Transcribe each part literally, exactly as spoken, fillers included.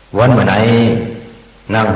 ဝၼ်းမိူဝ်ႈၼႆႉ ၼင်ႇႁိုဝ်ပီႈၼွင်ႉၽူႈထွမ်ႇငိၼ်းသဵင်တြႃးႁဝ်းၶဝ် ၵူႈၵေႃႉၵူႈၵူၼ်း ၵူႈႁေႃၵူႈႁိူၼ်း ၵူႈပွၵ်ႉၵူႈဝၢၼ်ႈၵူႈမိူင်း ပေႃးတေလႆႈယူႇလီၵိၼ်ဝၢၼ် ၵတ်းယဵၼ်သိူဝ်းသႃ ၵႂႃႇမိူဝ်းၼႃႈၽႂ်မၼ်းၼၼ်ႉၼႆလႄႈ ႁဝ်းၸဝ်ႈဝႆႈတၢင်းၸႂ်လီမဵတ်ႉတႃႇ ၸေႇတၼႃႇယႂ်ႇႁႅင်း ႁၵ်ႉပႅင်းတီႈၼိူဝ် ၽီသၢင်သတ်းၵူၼ်းတင်းသဵင်ႈသေယဝ်ႉ တေႁေႃးလွတ်ႈပၼ် ပိုၼ်းၵႅပ်ႈပလိၵ်ႈလူင် သိပ်းဢဵတ်းသုၵ်ႈလႄႈ ၼမ်ႉတွၼ်းၽွၼ်းလီမၼ်း ၼႆၼၼ်ႉယဝ်ႉ။ ဢွၼ်တၢင်း ႁဝ်းၸဝ်ႈယွၼ်းသပ်းလႅင်းၼႄ လွင်ႈပလိၵ်ႈလူင် ပလိၵ်ႈတႃႇပႃႇလိၸဝ်ႈ ဢၼ်ဝႃႈၼၼ်ႉၵွၼ်ႇ။ ပလိၵ်ႈတႃႇပလိၵ်ႈ ဢၼ်ဝႃႈၼႆႉ ၵႂၢမ်းတႆးႁဝ်းပွင်ႇဝႃႈ ဢၼ်ႁႄႉဢၼ်ၵၢင်ႈ ၼႆယဝ်ႉ။ ၵွပ်ႈပိူဝ်ႈမၼ်းၸၢင်ႈၵႅတ်ႇၶႄႁႄႉၵင်ႈပၼ် ၽေးၶဵၼ်ၵူႈပိူင်ပိူင် ဢၼ်မီးၼႂ်းတူဝ်ၼွၵ်ႈတူဝ် ၼႂ်းႁိူၼ်းၼွၵ်ႈႁိူၼ်း ၼႂ်းဝၢၼ်ႈၼွၵ်ႈဝၢၼ်ႈ ၼႂ်းမိူင်းၼွၵ်ႈမိူင်း တေၵႂႃႇၸိူဝ်းၼၼ်ႉလႄႈ ၸင်ႇႁွင်ႉဝႃႈ ပလိၵ်ႈတႃႇပလိၵ်ႈ ၼႆယဝ်ႉ။ ၵူၺ်းၵႃႈ ၵူၼ်းၸိူဝ်းဢၼ်လႆႈႁဵတ်းၽိတ်းမႅၼ်ႈဝႆႉ ၵၢမ်ႇၼၵ်းလူင်ႁႃႈပိူင် မိူၼ်ၼင်ႇ ၼိုင်ႈ လႆႈဢဝ်တၢႆမႄႈ၊ သွင် လႆႈဢဝ်တၢႆပေႃႈ၊ သၢမ် လႆႈဢဝ်တၢႆၸဝ်ႈယႃႇႁၢၼ်းတႃႇ၊ သီႇ လႆႈယႃႉသင်ႇၶႃႇ ပႃးၼိုင်ႈလႄႈပႃးၼိုင်ႈ ၵျွင်းၼိုင်ႈလႄႈၵျွင်းၼိုင်ႈ တႅၵ်ႇယၢႆႈၵၼ်၊ ႁႃႈ လႆႈဢဝ်လိူတ်ႈၽြႃးပဵၼ်ၸဝ်ႈဢွၵ်ႇ ၸိူဝ်းၼၼ်ႉလႄႈသင်။ ၵူၼ်းၸိူဝ်းဢၼ်မီးတၢင်းယုမ်ႇယမ်ပိူင်ႈၽိတ်း ၼိယတမိတ်ႉသႃႇတိတ်ႉထိ ဢမ်ႇယုမ်ႇယမ်ၽြႃးတြႃးသင်ႇၶႃႇ ရတၼႃႇမျၢတ်ႈသၢမ်ၸဝ်ႈ ၸိူဝ်းၼၼ်ႉလႄႈသင်။ ၵူၼ်းၸိူဝ်းဢၼ်ဢမ်ႇယုမ်ႇယမ် ၼမ်ႉၵတ်ႉၶႅၼ်ႇၽွၼ်းလီပလိၵ်ႈ ၸိူဝ်းၼၼ်ႉလႄႈသင်။ ၼင်ႇၵႃႈဝႃႈမႃး ၵူၼ်းၸိူဝ်းၼႆႉ ၵွပ်ႈပိူဝ်ႈဢၵုသူဝ်ႇၵၢမ်ႇၶဝ် ႁႅင်းယႂ်ႇၼႃႇၵေႃႈပိူင်ၼိုင်ႈ၊ ၵွပ်ႈပိူဝ်ႈၶဝ်ဢမ်ႇယုမ်ႇယမ် ၼမ်ႉၵတ်ႉၶႅၼ်ႇၽွၼ်းလီပလိၵ်ႈၼၼ်ႉၵေႃႈပိူင်ၼိုင်ႈၼႆလႄႈ ၽွၼ်းလီပလိၵ်ႈၸဝ်ႈၼႆႉၵေႃႈ ဢမ်ႇၸွမ်းၵႅတ်ႇၶႄႁႄႉၵင်ႈပၼ် ၽေးၶဵၼ်ၶဝ်လႆႈၼင်ႇၵဝ်ႇ ဝႃႈၼႆယဝ်ႉ။ ၵွပ်ႈၼႆ ၼင်ႇႁိုဝ်ၼမ်ႉၵတ်ႉၶႅၼ်ႇၽွၼ်းလီပလိၵ်ႈၸဝ်ႈ ပေႃးတေၸွမ်းၵႅတ်ႇၶႄႁႄႉၵင်ႈပၼ်ၽေးၶဵၼ် ႁႂ်ႈပေႃးလႆႈယူႇၸိုၼ်ႈၵတ်းယဵၼ်သိူဝ်းသႃႇ ၵႃႈပဵၼ်ၶူဝ်းၶွင်ယတၼႃႇ ႁႂ်ႈပေႃးလႆႈတဝ်ႈ ႁႂ်ႈပေႃးလႆႈမီးၶဝ်ႈၶမ်းငိုၼ်း လိူင်ႈၵိုၼ်းၼမ်တဵမ်ထူၼ်ႈၼၼ်ႉ ၶႅၼ်းတေႃႈပီႈၼွင်ႉၽူႈထွမ်ႇငိၼ်းသဵင်တြႃးႁဝ်းၶဝ် ၵူႈၵေႃႉၵူႈၵူၼ်း ဝႆႉၸႂ်ယုမ်ႇယမ်ၼပ်ႉထိုင် ၼမ်ႉၵတ်ႉၶႅၼ်ႇၽွၼ်းလီပလိၵ်ႈၼႆႉ ယႂ်ႇယႂ်ႇၼမ်ၼမ်သေၵမ်းၼႆ ၸင်ႇလႆႈတိုၵ်းသူၼ်းမွၵ်ႇလၢတ်ႈထိုင်မႃးၼင်ႇၼႆယဝ်ႉ။ သုတ်ႈမၢႆၼိုင်ႈ ပိုၼ်းၵႅပ်ႈပလိၵ်ႈလူင်မင်ႇၵလႃႇသုတ်ႈ။ ပလိၵ်ႈလူင်မင်ႇၵလႃႇသုတ်ႈၼႆႉ မိူဝ်ႈၽြႃးပဵၼ်ၸဝ်ႈႁဝ်း တိုၵ်ႉယူႇသဝ်းယူႇတီႈၼႂ်းမိူင်းသႃႇဝတ်ႉထိ ၵျွင်းၸေႇတဝုၼ်ႇ ယၢမ်းၼၼ်ႉၼၼ်ႉ ၵႃႈပဵၼ်ၽီသၢင်သတ်းၵူၼ်းၶဝ်တင်းသဵင်ႈ ဢွၼ်ၵၼ်ဝူၼ်ႉၶႆႈႁႃ မင်ႇၵလႃႇတြႃးလွင်ႈလီ ဢၼ်ဝႃႈၼႆႉ ပဵၼ်ဢၼ်လႂ်ၼေႃႈ ဝႃႈၼႆ ဢွၼ်ၵၼ်ဝူၼ်ႉၶႆႈသွၵ်ႈႁႃၼႆႉ ႁိုင်ယူႇၶၢဝ်းတၢင်းမၼ်း သိပ်းသွင်ပီလုမ်းလုမ်း ဢမ်ႇႁူႉႁၼ်လႆႈ ဝႃႈၼႆယဝ်ႉ။ မိူဝ်ႈယၢမ်းၼင်ႇၼၼ်ၼၼ်ႉ ၸင်ႇမီးၶုၼ်ၽီၸဝ်ႈၼိုင်ႈ ၸိုဝ်ႈမၼ်းဢမ်ႇထၢင်ႇၸႅင်ႈလီ မႃးဝႆႈထၢမ်တမ်ႈတီႈၽြႃးပဵၼ်ၸဝ်ႈႁဝ်း ႁႂ်ႈႁေႃးပၼ်တြႃးမင်ႇၵလႃႇလွင်ႈလီၼႆလႄႈ ၽြႃးပဵၼ်ၸဝ်ႈႁဝ်းၵေႃႈ ၸင်ႇႁေႃးပၼ်မင်ႇၵလႃႇတြႃးလွင်ႈလီ ၵႃႈတီႈၽီသၢင်သတ်းၵူၼ်းၶဝ်တင်းသဵင်ႈၸိူဝ်းၼၼ်ႉယဝ်ႉ။ ၼမ်ႉတွၼ်းၽွၼ်းလီမၼ်း မင်ႇၵလႃႇသုတ်ႈၼႆႉ ပေႃးႁဝ်းၵႆႉႁေႃးၵႆႉလွတ်ႈ ၵႆႉလႆႈထွမ်ႇငိၼ်းဢဝ်ၸိုင် ႁႄႉၵင်ႈလႆႈ ၵႃႈပဵၼ်ၽေးသတ်း ၽေးၵူၼ်း ၽေးၽီ ဢမ်ႇလီတႄႇၵႂႃႇ ဢမင်ႇၵလႃႇတင်းမူတ်းတင်းသဵင်ႈၸိူဝ်းၼၼ်ႉသေ ၵႃႈပဵၼ်လွင်ႈလီလွင်ႈမျၢတ်ႈ မင်ႇၵလႃႇၵူႈသၢမ်သႅၼ်ပိူင်ၸိူဝ်းၼၼ်ႉ တၵ်းတေၸဵဝ်းၶိုၼ်ႈယႂ်ႇမႂ်ႇသုင် လီသေဢွၼ် တွၼ်းသေၵဝ်ႇမႃး ဢေႇၵၼ်ႇ ဢမၢၼ်ႇၼမ်ႁင်း ဝႃႈၼင်ႇၼႆ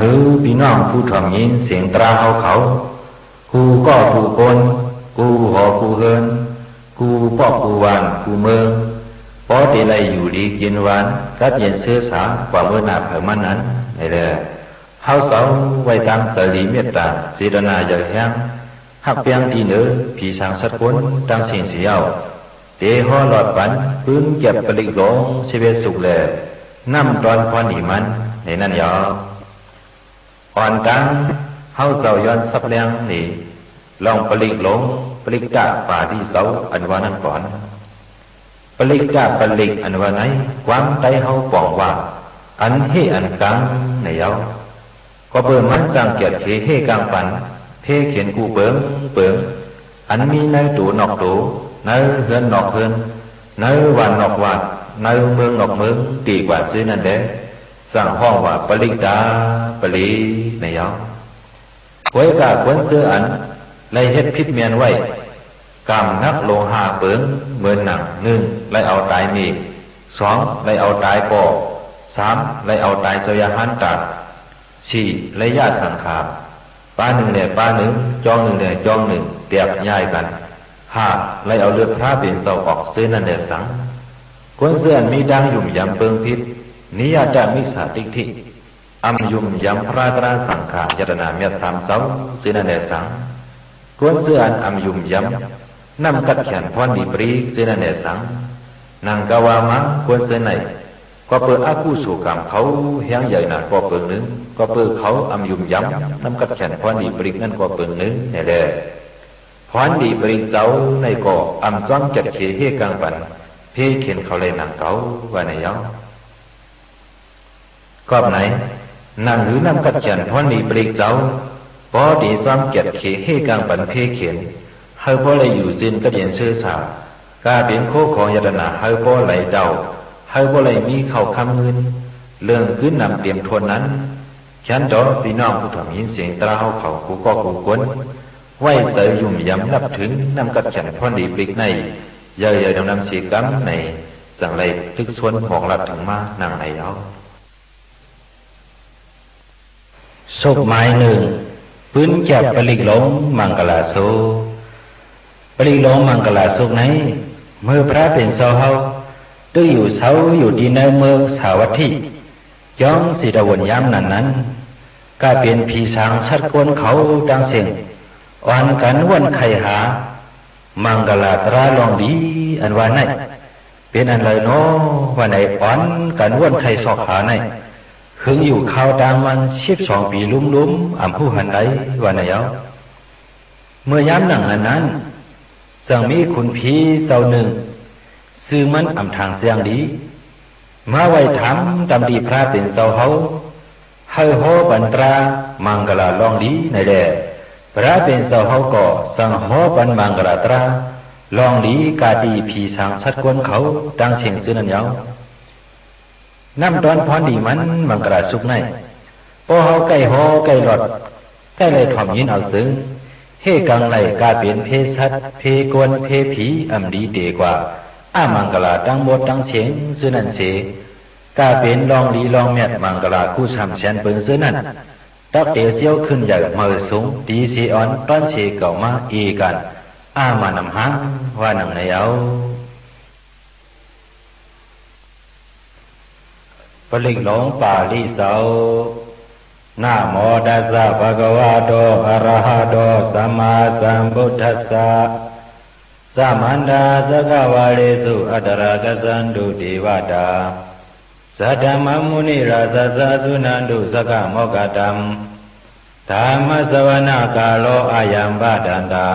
ယဝ်ႉ။ ပလိၵ်ႈလူင်ပႃႇလိၸဝ်ႈ။ Namo tassa bhagavato arahato sammāsambuddhassa. Samantā cakkavāḷesu atrāgacchantu devatā, saddhammaṃ munirājassa suṇantu saggamokkhadaṃ. Dhammassavanakālo ayambhadantā.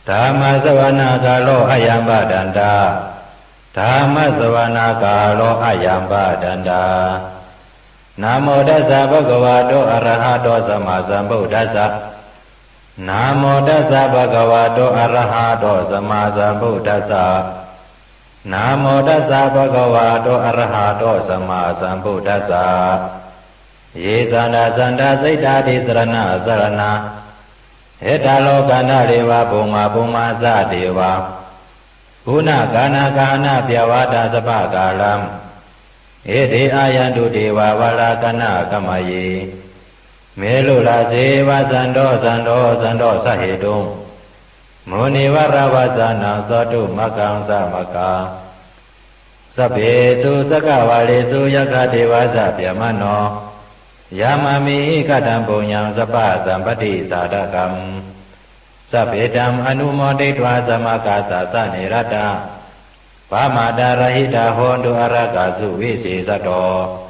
Dhammassavanakālo ayambhadantā. Dhammassavanakālo ayambhadantā. Namo tassa bhagavato arahato sammāsambuddhassa. Namo tassa bhagavato arahato sammāsambuddhassa. Namo tassa bhagavato arahato sammāsambuddhassa. Ye santā santā siṭṭhā tisaraṇasaraṇā, ettālokantareva bhummā bhummā ca devā, guṇagānagahanabyāvaṭā sabbakālaṃ, Ete āyantu devā valakkanākamaye, merulaseva santo santo santo sahetuṃ, munivaravacanaṃ sādhumakkhaṃ sāmakkā. Sabbesu cakkavāḷesu yakkha devā ca brahmano, yam amhehi kataṃ puññaṃ sabbasampattidāyakaṃ, sabbe taṃ anumoditvā samaggāsāsane ratā, pamādarahitā hontu ārāgā suvisesato.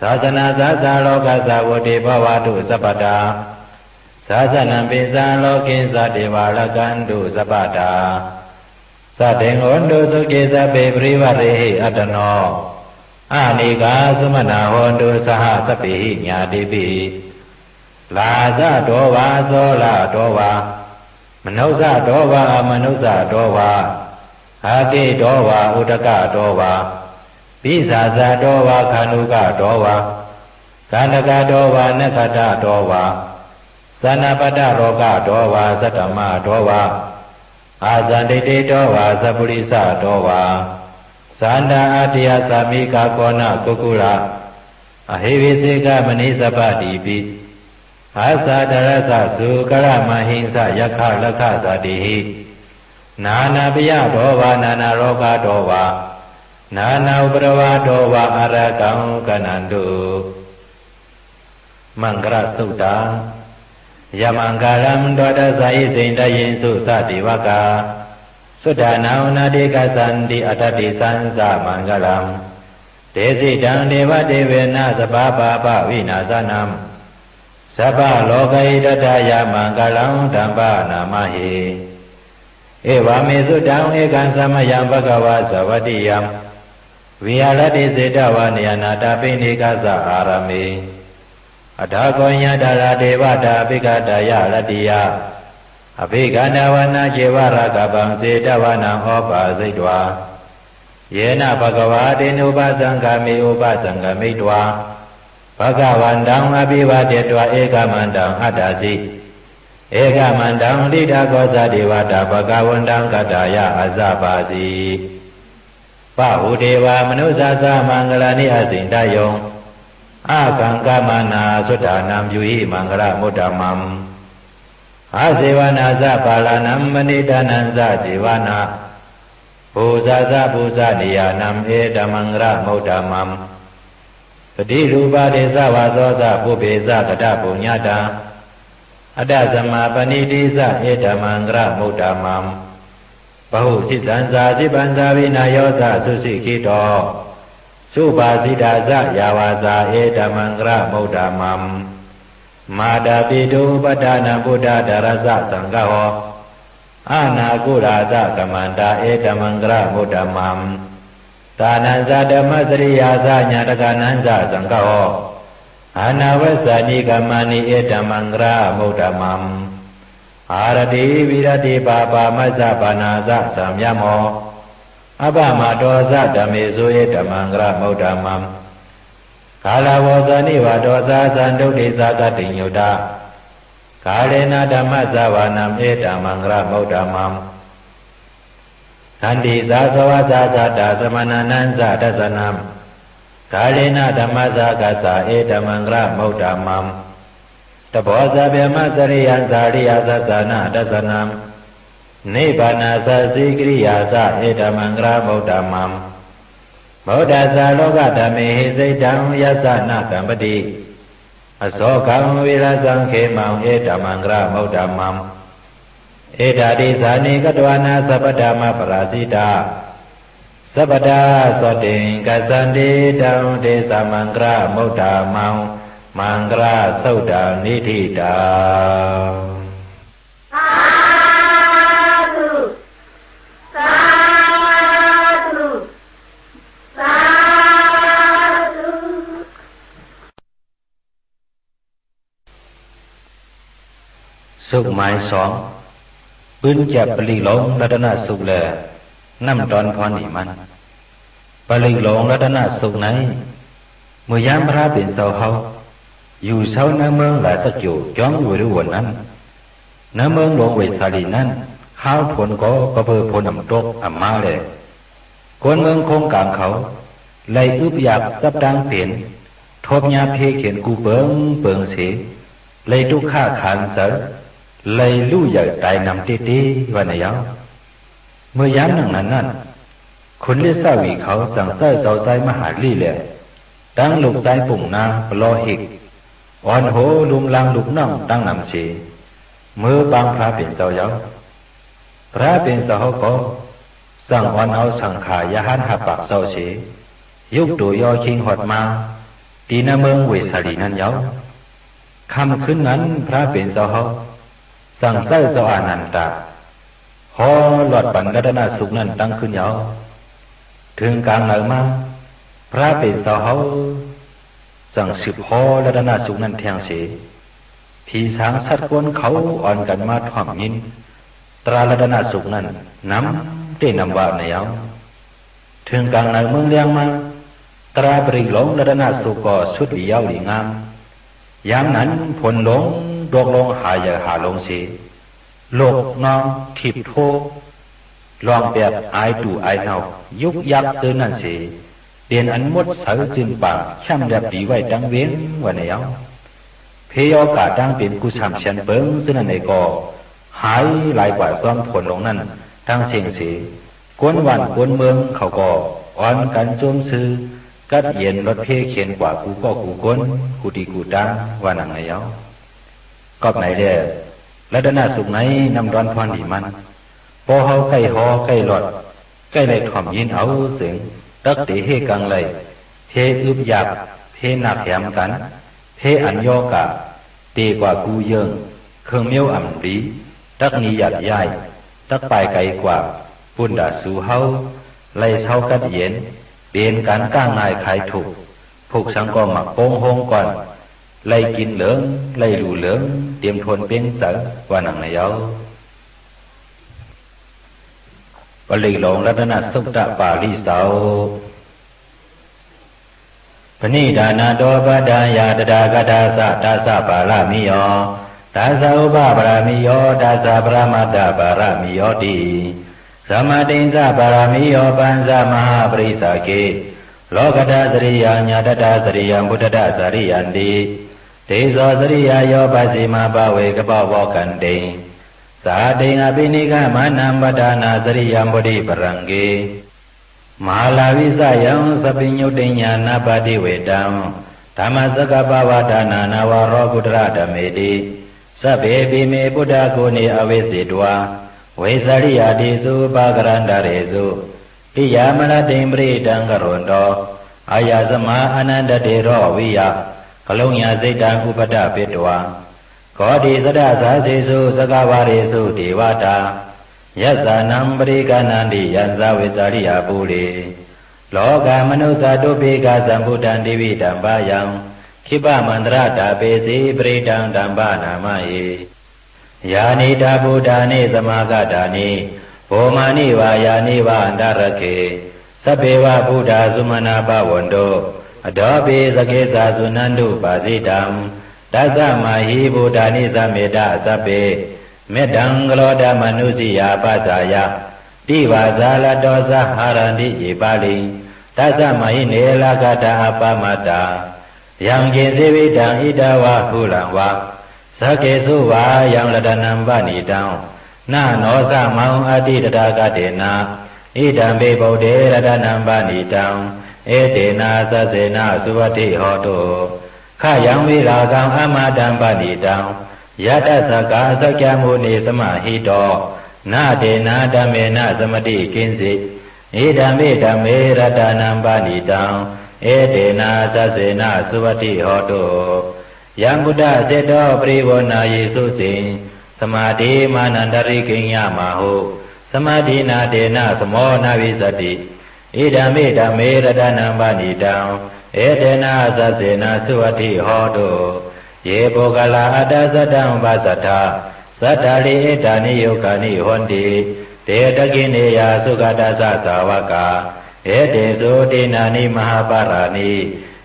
Sāsanassa lokassa vuḍḍhī bhavatu sabbadā, sāsanampi ca lokassa devā rakkhantu sabbadā. Saddhiṃ hontu sukhī sabbe parivārehi attano, anīghā sumanā hontu saha sabbehi ñātibhi. Rājato vā corato vā, manussato vā amanussato vā, aggito vā udakato vā, pisācato vā khāṇukato vā, kaṇṭakato vā nakkhattato vā, janapadarogato vā saddhammato vā, asandiṭṭhito vā sappurisato vā, saṇhā aṭṭhiyā sāmikā goṇakukkuḷā ahi vicchikamaṇisappadīpī, aṭṭhārasa sūkaramahiṃsa yakkhārakkhasatehi, nānābhayato vā nānārogato vā, nānāupaddavato vā ārakkhaṃ gaṇhantu. Maṅgalasuttaṃ. Jayamaṅgalaṃ. Dvādasa isiṃ dāyesu jātivakā, sudānaṃ nānvīkassanti, aṭṭhādisānañca maṅgalaṃ. Tesitaṃ devadevēna sabbapāpavināsanaṃ, sabbarogahitāya maṅgalaṃ taṃ paṇamāhe. Evaṃ me sutaṃ. Ekaṃ samayaṃ bhagavā sāvatthiyaṃ viharati jetavane anāthapiṇḍikassa ārāme. Atha kho āyasmā devata abhikkātāya āraḍīya, abhikkātvāna ceva rakkhāpaṃ jetvāna upaṭṭhapetvā, yena bhagavā tenupasaṅkameyyāma, upasaṅkamitvā bhagavantaṃ abhivādetvā ekamantaṃ aṭṭhāsi. Ekamantaṃ ṭhitā kho sā devatā bhagavantaṃ gathāya āsabhāsi. Bahū devā manussā ca maṅgalāni acintayuṃ, ākaṅkhamānā sotthānaṃ brūhi maṅgalamuttamaṃ. Asevanā ca bālānaṃ paṇḍitānañca sevanā, pūjā ca pūjanīyānaṃ etammaṅgalamuttamaṃ. Paṭirūpadesavāso ca pubbe ca katapuññatā, attasammāpaṇidhi ca etammaṅgalamuttamaṃ. Bāhusaccañca sippañca vinayo ca susikkhito, subhāsitā ca yā vācā etammaṅgalamuttamaṃ. Mātāpituupaṭṭhānaṃ puttadārassa saṅgaho, anākulā ca kammantā etammaṅgalamuttamaṃ. Dānañca dhammacariyā ca ñātakānañca saṅgaho, anavajjāni kammāni etammaṅgalamuttamaṃ. Āratī viratī pāpā majjapānā ca saṃyamo, appamādo ca dhammesu etammaṅgalamuttamaṃ. Gāravo ca nivāto ca santuṭṭhī ca khantiyuttā, kālena dhammassavanaṃ etammaṅgalamuttamaṃ. Khantī ca sovacassatā samaṇānañca dassanaṃ, kālena dhammasākacchā etammaṅgalamuttamaṃ. Tapo ca brahmacariyañca ariyasaccāna dassanaṃ, nibbānasacchikiriyā ca etammaṅgalamuttamaṃ. Phuṭṭhassa lokadhammehi ṭhitaṃ yassa na kampati, asokaṃ virajaṃ khemaṃ etammaṅgalamuttamaṃ. Etādisāni katvāna sabbatthamaparājitā, sabbattha sotthiṃ gacchanti taṃ tesaṃ maṅgalamuttamaṃ. Maṅgalasuttaṃ niṭṭhitaṃ. Sādhu, sādhu, sādhu. สุขหมายสอง ปืนจับปลึกหลงรัตนสุขและน้ำตอนพรหนีมัน ปลึกหลงรัตนสุขใน เมื่อยามพระเป็นเสาเฮา อยู่เสาในเมืองราชกิจจอมอยู่ริวนนั้น ในเมืองหลวงเวสาลีนั้น ข้าวผลก็กระเบือผลน้ำตกอ่ำมาแล คนเมืองโค้งกลางเขา လႆႈဢုပ်ႉယၢၵ်ႈၸပ်းတၢင်းပဵၼ် ထူပ်းၺႃးၽေးၶဵၼ်ၵူႈပိူင်ပိူင်သေ လႆႈတုၵ်ႉၶၶၢၼ်ၸႂ် လႆႈလူႉယႂ်ႇတၢႆၼမ်တႄႉတႄႉ ဝႃႈၼႆယဝ်ႉ။ မိူဝ်ႈယၢမ်းၼင်ႇၼၼ်ၼၼ်ႉ ၶုၼ်လိတ်ႉသဝီၶဝ် ၸင်ႇၸႂ်ႉၸဝ်ႈၸၢႆးမႁႃႇလိလႄႈ တင်းလုၵ်ႈၸၢႆးပုင်ႇၼႃး ပလေႃးႁိတ်ႈ ဢွၼ်ႁူဝ်လုမ်းလၢင်းလုၵ်ႈၼွင်ႉတင်းၼမ်သေ မိူဝ်းပၢင်းၽြႃးပဵၼ်ၸဝ်ႈယဝ်ႉ။ ၽြႃးပဵၼ်ၸဝ်ႈႁဝ်းၵေႃႈ ၸင်ႇဢွၼ်ဢဝ်သင်ႇၶႃႇရႁၢၼ်းႁႃႈပၢၵ်ႇၸဝ်ႈသေ ယုၵ်ႉတူဝ်ယေႃးၶိင်းႁွတ်ႈမႃး တီႈၼႂ်းမိူင်းဝေႇသႃႇလီႇၼၼ်ႉယဝ်ႉ။ ၶမ်ႈၶိုၼ်းၼၼ်ႉ ၽြႃးပဵၼ်ၸဝ်ႈႁဝ်း ၸင်ႇၸႂ်ႉၸဝ်ႈဢႃႇၼၼ်ႇတႃႇ ႁေႃးလွတ်ႈပၼ်ရတၼသုၵ်ႈၼၼ်ႉတင်းၶိုၼ်းယဝ်ႉ။ ထိုင်ၵၢင်ၼႂ်မႃး ၽြႃးပဵၼ်ၸဝ်ႈႁဝ်း ၸင်ႇသိုပ်ႇႁေႃးရတၼသုၵ်ႈၼၼ်ႉထႅင်ႈသေ ၽီသၢင်သတ်းၵူၼ်းၶဝ် ဢွၼ်ၵၼ်မႃးထွမ်ႇငိၼ်း တြႃးရတၼသုၵ်ႈၼၼ်ႉ ၼမ်တႄႉၼမ်ဝႃႈၼႆယဝ်ႉ။ ထိုင်ၵၢင်ၼႂ်မိူင်းလႅင်းမႃး တြႃးပရိၵ်ႈလူင်ရတၼသုၵ်ႈၵေႃႈ သုတ်းလီယဝ်ႉလီငၢမ်း။ ယၢမ်းၼၼ်ႉ ၽူၼ်လူင်တူၵ်းလူင်းႁႃႇယႂ်ႇႁႃႇလူင်သေ လူၵ်ႈၼွင်းထိပ်ႇထူဝ်း လွင်ႈပႅပ်ႇဢၢႆတူႇဢၢႆၼဝ်ႈ ယုၵ်းယၵ်းၸိူဝ်းၼၼ်ႉသေ ပဵၼ်ဢၼ်မူတ်းသႂ်ၸိုၼ်ႈပၢင်ႇ ၶႅမ်ႉလႅပ်ႈလီဝႆႉတင်းဝဵင်း ဝႃႈၼႆယဝ်ႉ။ ၽေးယေႃးၵႃႇတၢင်းပဵၼ် ၵူႈသၢမ်သႅၼ်ပိူင်ၸိူဝ်းၼၼ်ႉၼႆၵေႃႈ ႁၢႆလၢႆၵႂႃႇၸွမ်းၽူၼ်လူင်ၼၼ်ႉ တင်းသဵင်ႈသေ ၵူၼ်းဝၢၼ်ႈၵူၼ်းမိူင်းၶဝ်ၵေႃႈ ဢွၼ်ၵၼ်ၸူမ်းသိူဝ်း ၵတ်းယဵၼ်လွတ်ႈၽေးၶဵၼ်ၵႂႃႇ ၵူႈၵေႃႉၵူႈၵူၼ်း ၵူႈတီႈၵူႈတၢင်း ဝႃႈၼင်ႇၼႆယဝ်ႉ။ ၵွပ်ႈၼႆလႄႈ ရတၼသုၵ်ႈၼႆႉ ၼမ်ႉတွၼ်းၽွၼ်းလီမၼ်း ပေႃးႁဝ်းၵႆႉႁေႃးၵႆႉလွတ်ႈ ၵႆႉလႆႈထွမ်ႇငိၼ်းဢဝ်ၸိုင် တၵ်းတေႁႄႉၵင်ႈလႆႈ ၽေးဢုပ်ႉယၢၵ်ႈ ၽေးၼၵ်းႁႅမ်ၵၼ် ၽေးဢၼ်ယေႃးၵႃႇ တေၵႂႃႇၵူႈယိူင်ႈ ၶိူင်ႈမဵဝ်းဢမ်ႇလီ တၵ်းၼီယၢတ်ႇယၢႆႉ တၵ်းပၢႆႈၵႆၵႂႃႇ ပုၼ်ႈတႃႇသူႁဝ်း လႆႈသဝ်းၵတ်းယဵၼ် ပဵၼ်ၵၢၼ်ၵႃႉငၢႆႈၶၢႆထုၵ်ႇ ၽုၵ်ႇသင်ၵေႃႈ မၢၵ်ႇပူင်းႁူင်းၵွၼ်ႈ လႆႈၵိၼ်လိူင် လႆႈလူႇလိူင် တဵမ်ထူၼ်ႈပဵင်းၸႂ် ဝႃႈၼင်ႇၼႆယဝ်ႉ။ ပရိၵ်ႈလူင်ရတၼသုတ်ႉတပႃႇလိၸဝ်ႈ။ Paṇidhānato paṭṭhāya tathāgatassa dasa pāramiyo, dasa upapāramiyo, dasa paramattha pāramiyoti. Samādhissa pāramiyo pañca mahāpurisa- ke, lokuttaraṃ sariyaṃ ñātattā sariyaṃ phuṭṭhattā sariyanti. Tejo sariyayo pacchimabhave gabbhavokkantiṃ, sātiṃ abhinikkhamanaṃ paṭhānasariyaṃ bodhipallaṅke, māravijayaṃ sabbe ñūtiññāṇappaṭivedhaṃ, dhammacakkappavattanā navalokuttaradhammeti. Sabbepime buddhaguṇe āvajjitvā, vesāliyā tīsu pākārantaresu, tiyāmarattiṃ parittaṃ karonto, āyasmā ānandatthero viya kāruññacittaṃ upaṭṭhapetvā, koṭisatasāsesu cakkavāḷesu devatā, yassāṇaṃ paṭiggaṇhanti yaṃ saṃ vesāliyā pure. Rogāmanussadubbhikkhasambhūtaṃ tividhaṃ bhayaṃ, khippamāntaradhāpesi parittaṃ taṃ bhaṇāma he. Yānīdha bhūtāni samāgatāni, bhummāni vā yāni va antalikkhe, sabbe va bhūtā sumanā bhavantu, athopi sakkacca suṇantu bhāsitaṃ. Tasmā hi bhūtā nisāmetha sabbe, mettaṃ karotha mānusiyā pajāya, divā ca ratto ca haranti ye baliṃ, tasmā hi ne rakkhatha appamattā. Yaṃ kiñci vittaṃ idha vā huraṃ vā, saggesu vā yaṃ ratanaṃ paṇītaṃ, na no samaṃ atthi tathāgatena, idampi buddhe ratanaṃ paṇītaṃ, etena saccena suvatthi hotu. Khayaṃ virāgaṃ amataṃ paṇītaṃ, yadajjhagā sakyamunī samāhito, na tena dhammena samatthi kiñci, idampi dhamme ratanaṃ paṇītaṃ, etena saccena suvatthi hotu. Yaṃ buddhaseṭṭho parivaṇṇayī suciṃ, samādhimānantarikaññamāhu, samādhinā tena samo na vijjati, idampi dhamme ratanaṃ paṇītaṃ, etena saccena suvatthi hotu. Ye puggalā aṭṭha sataṃ pasatthā, cattāri etāni yugāni honti, te dakkhiṇeyyā sugatassa sāvakā, etesu dinnāni mahapphalāni,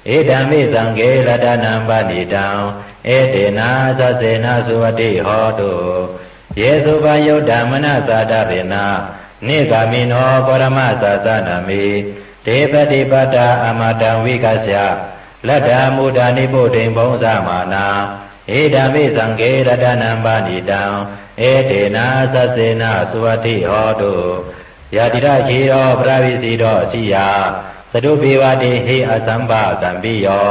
idampi saṅghe ratanaṃ paṇītaṃ, etena saccena suvatthi hotu. Ye suppayuttā manasā daḷhena, nikkāmino gotamasāsanamhi, Te pattipattā amataṃ vigaccha, laddhā mudhā nibbutiṃ bhuñjamānā. Idampi saṅghe ratanaṃ paṇītaṃ, etena saccena suvatthi hotu. Yadidaṃ khīro paravijjito jiyā, catubbhi vatteyhi asampakampiyo,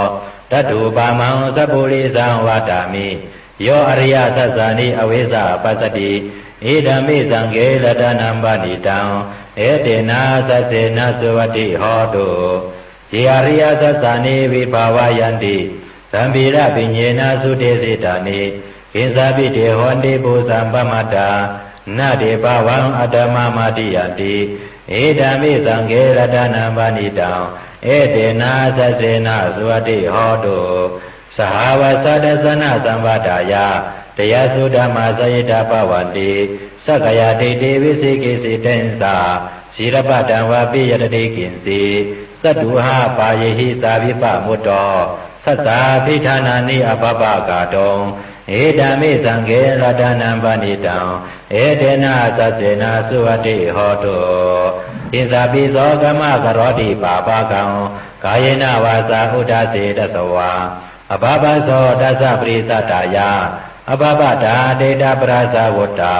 tathūpamaṃ sappurissaṃ vadāmi, yo ariyasaccāni avecca passati. Idampi saṅghe ratanaṃ paṇītaṃ, etena saccena suvatthi hotu. Ye ariyasaccāni vibhāvayanti, gambhīrapiññena sudesitāni, kiñcāpi te honti bhusaṃ pamattā, na te bhavaṃ aṭṭhamamādiyanti. Idampi saṅghe ratanaṃ paṇītaṃ, etena saccena suvatthi hotu. Sahāvassa dassanasampadāya, tayassu dhammā jahitā bhavanti, sakkāyadiṭṭhi vicikicchitesā, sīlabbataṃ vāpi yadatthi kiñci, catūhapāyehi sā vippamutto, sassābhidhānāni abhabba kātuṃ. Idampi saṅghe ratanaṃ paṇītaṃ, etena saccena suvatthi hotu. Kiñcāpi so kammaṃ karoti pāpakaṃ, kāyena vācā uda cetasā vā, abhabbaso tassa parisuddhāya, abhabbatā te ca parāsavutā.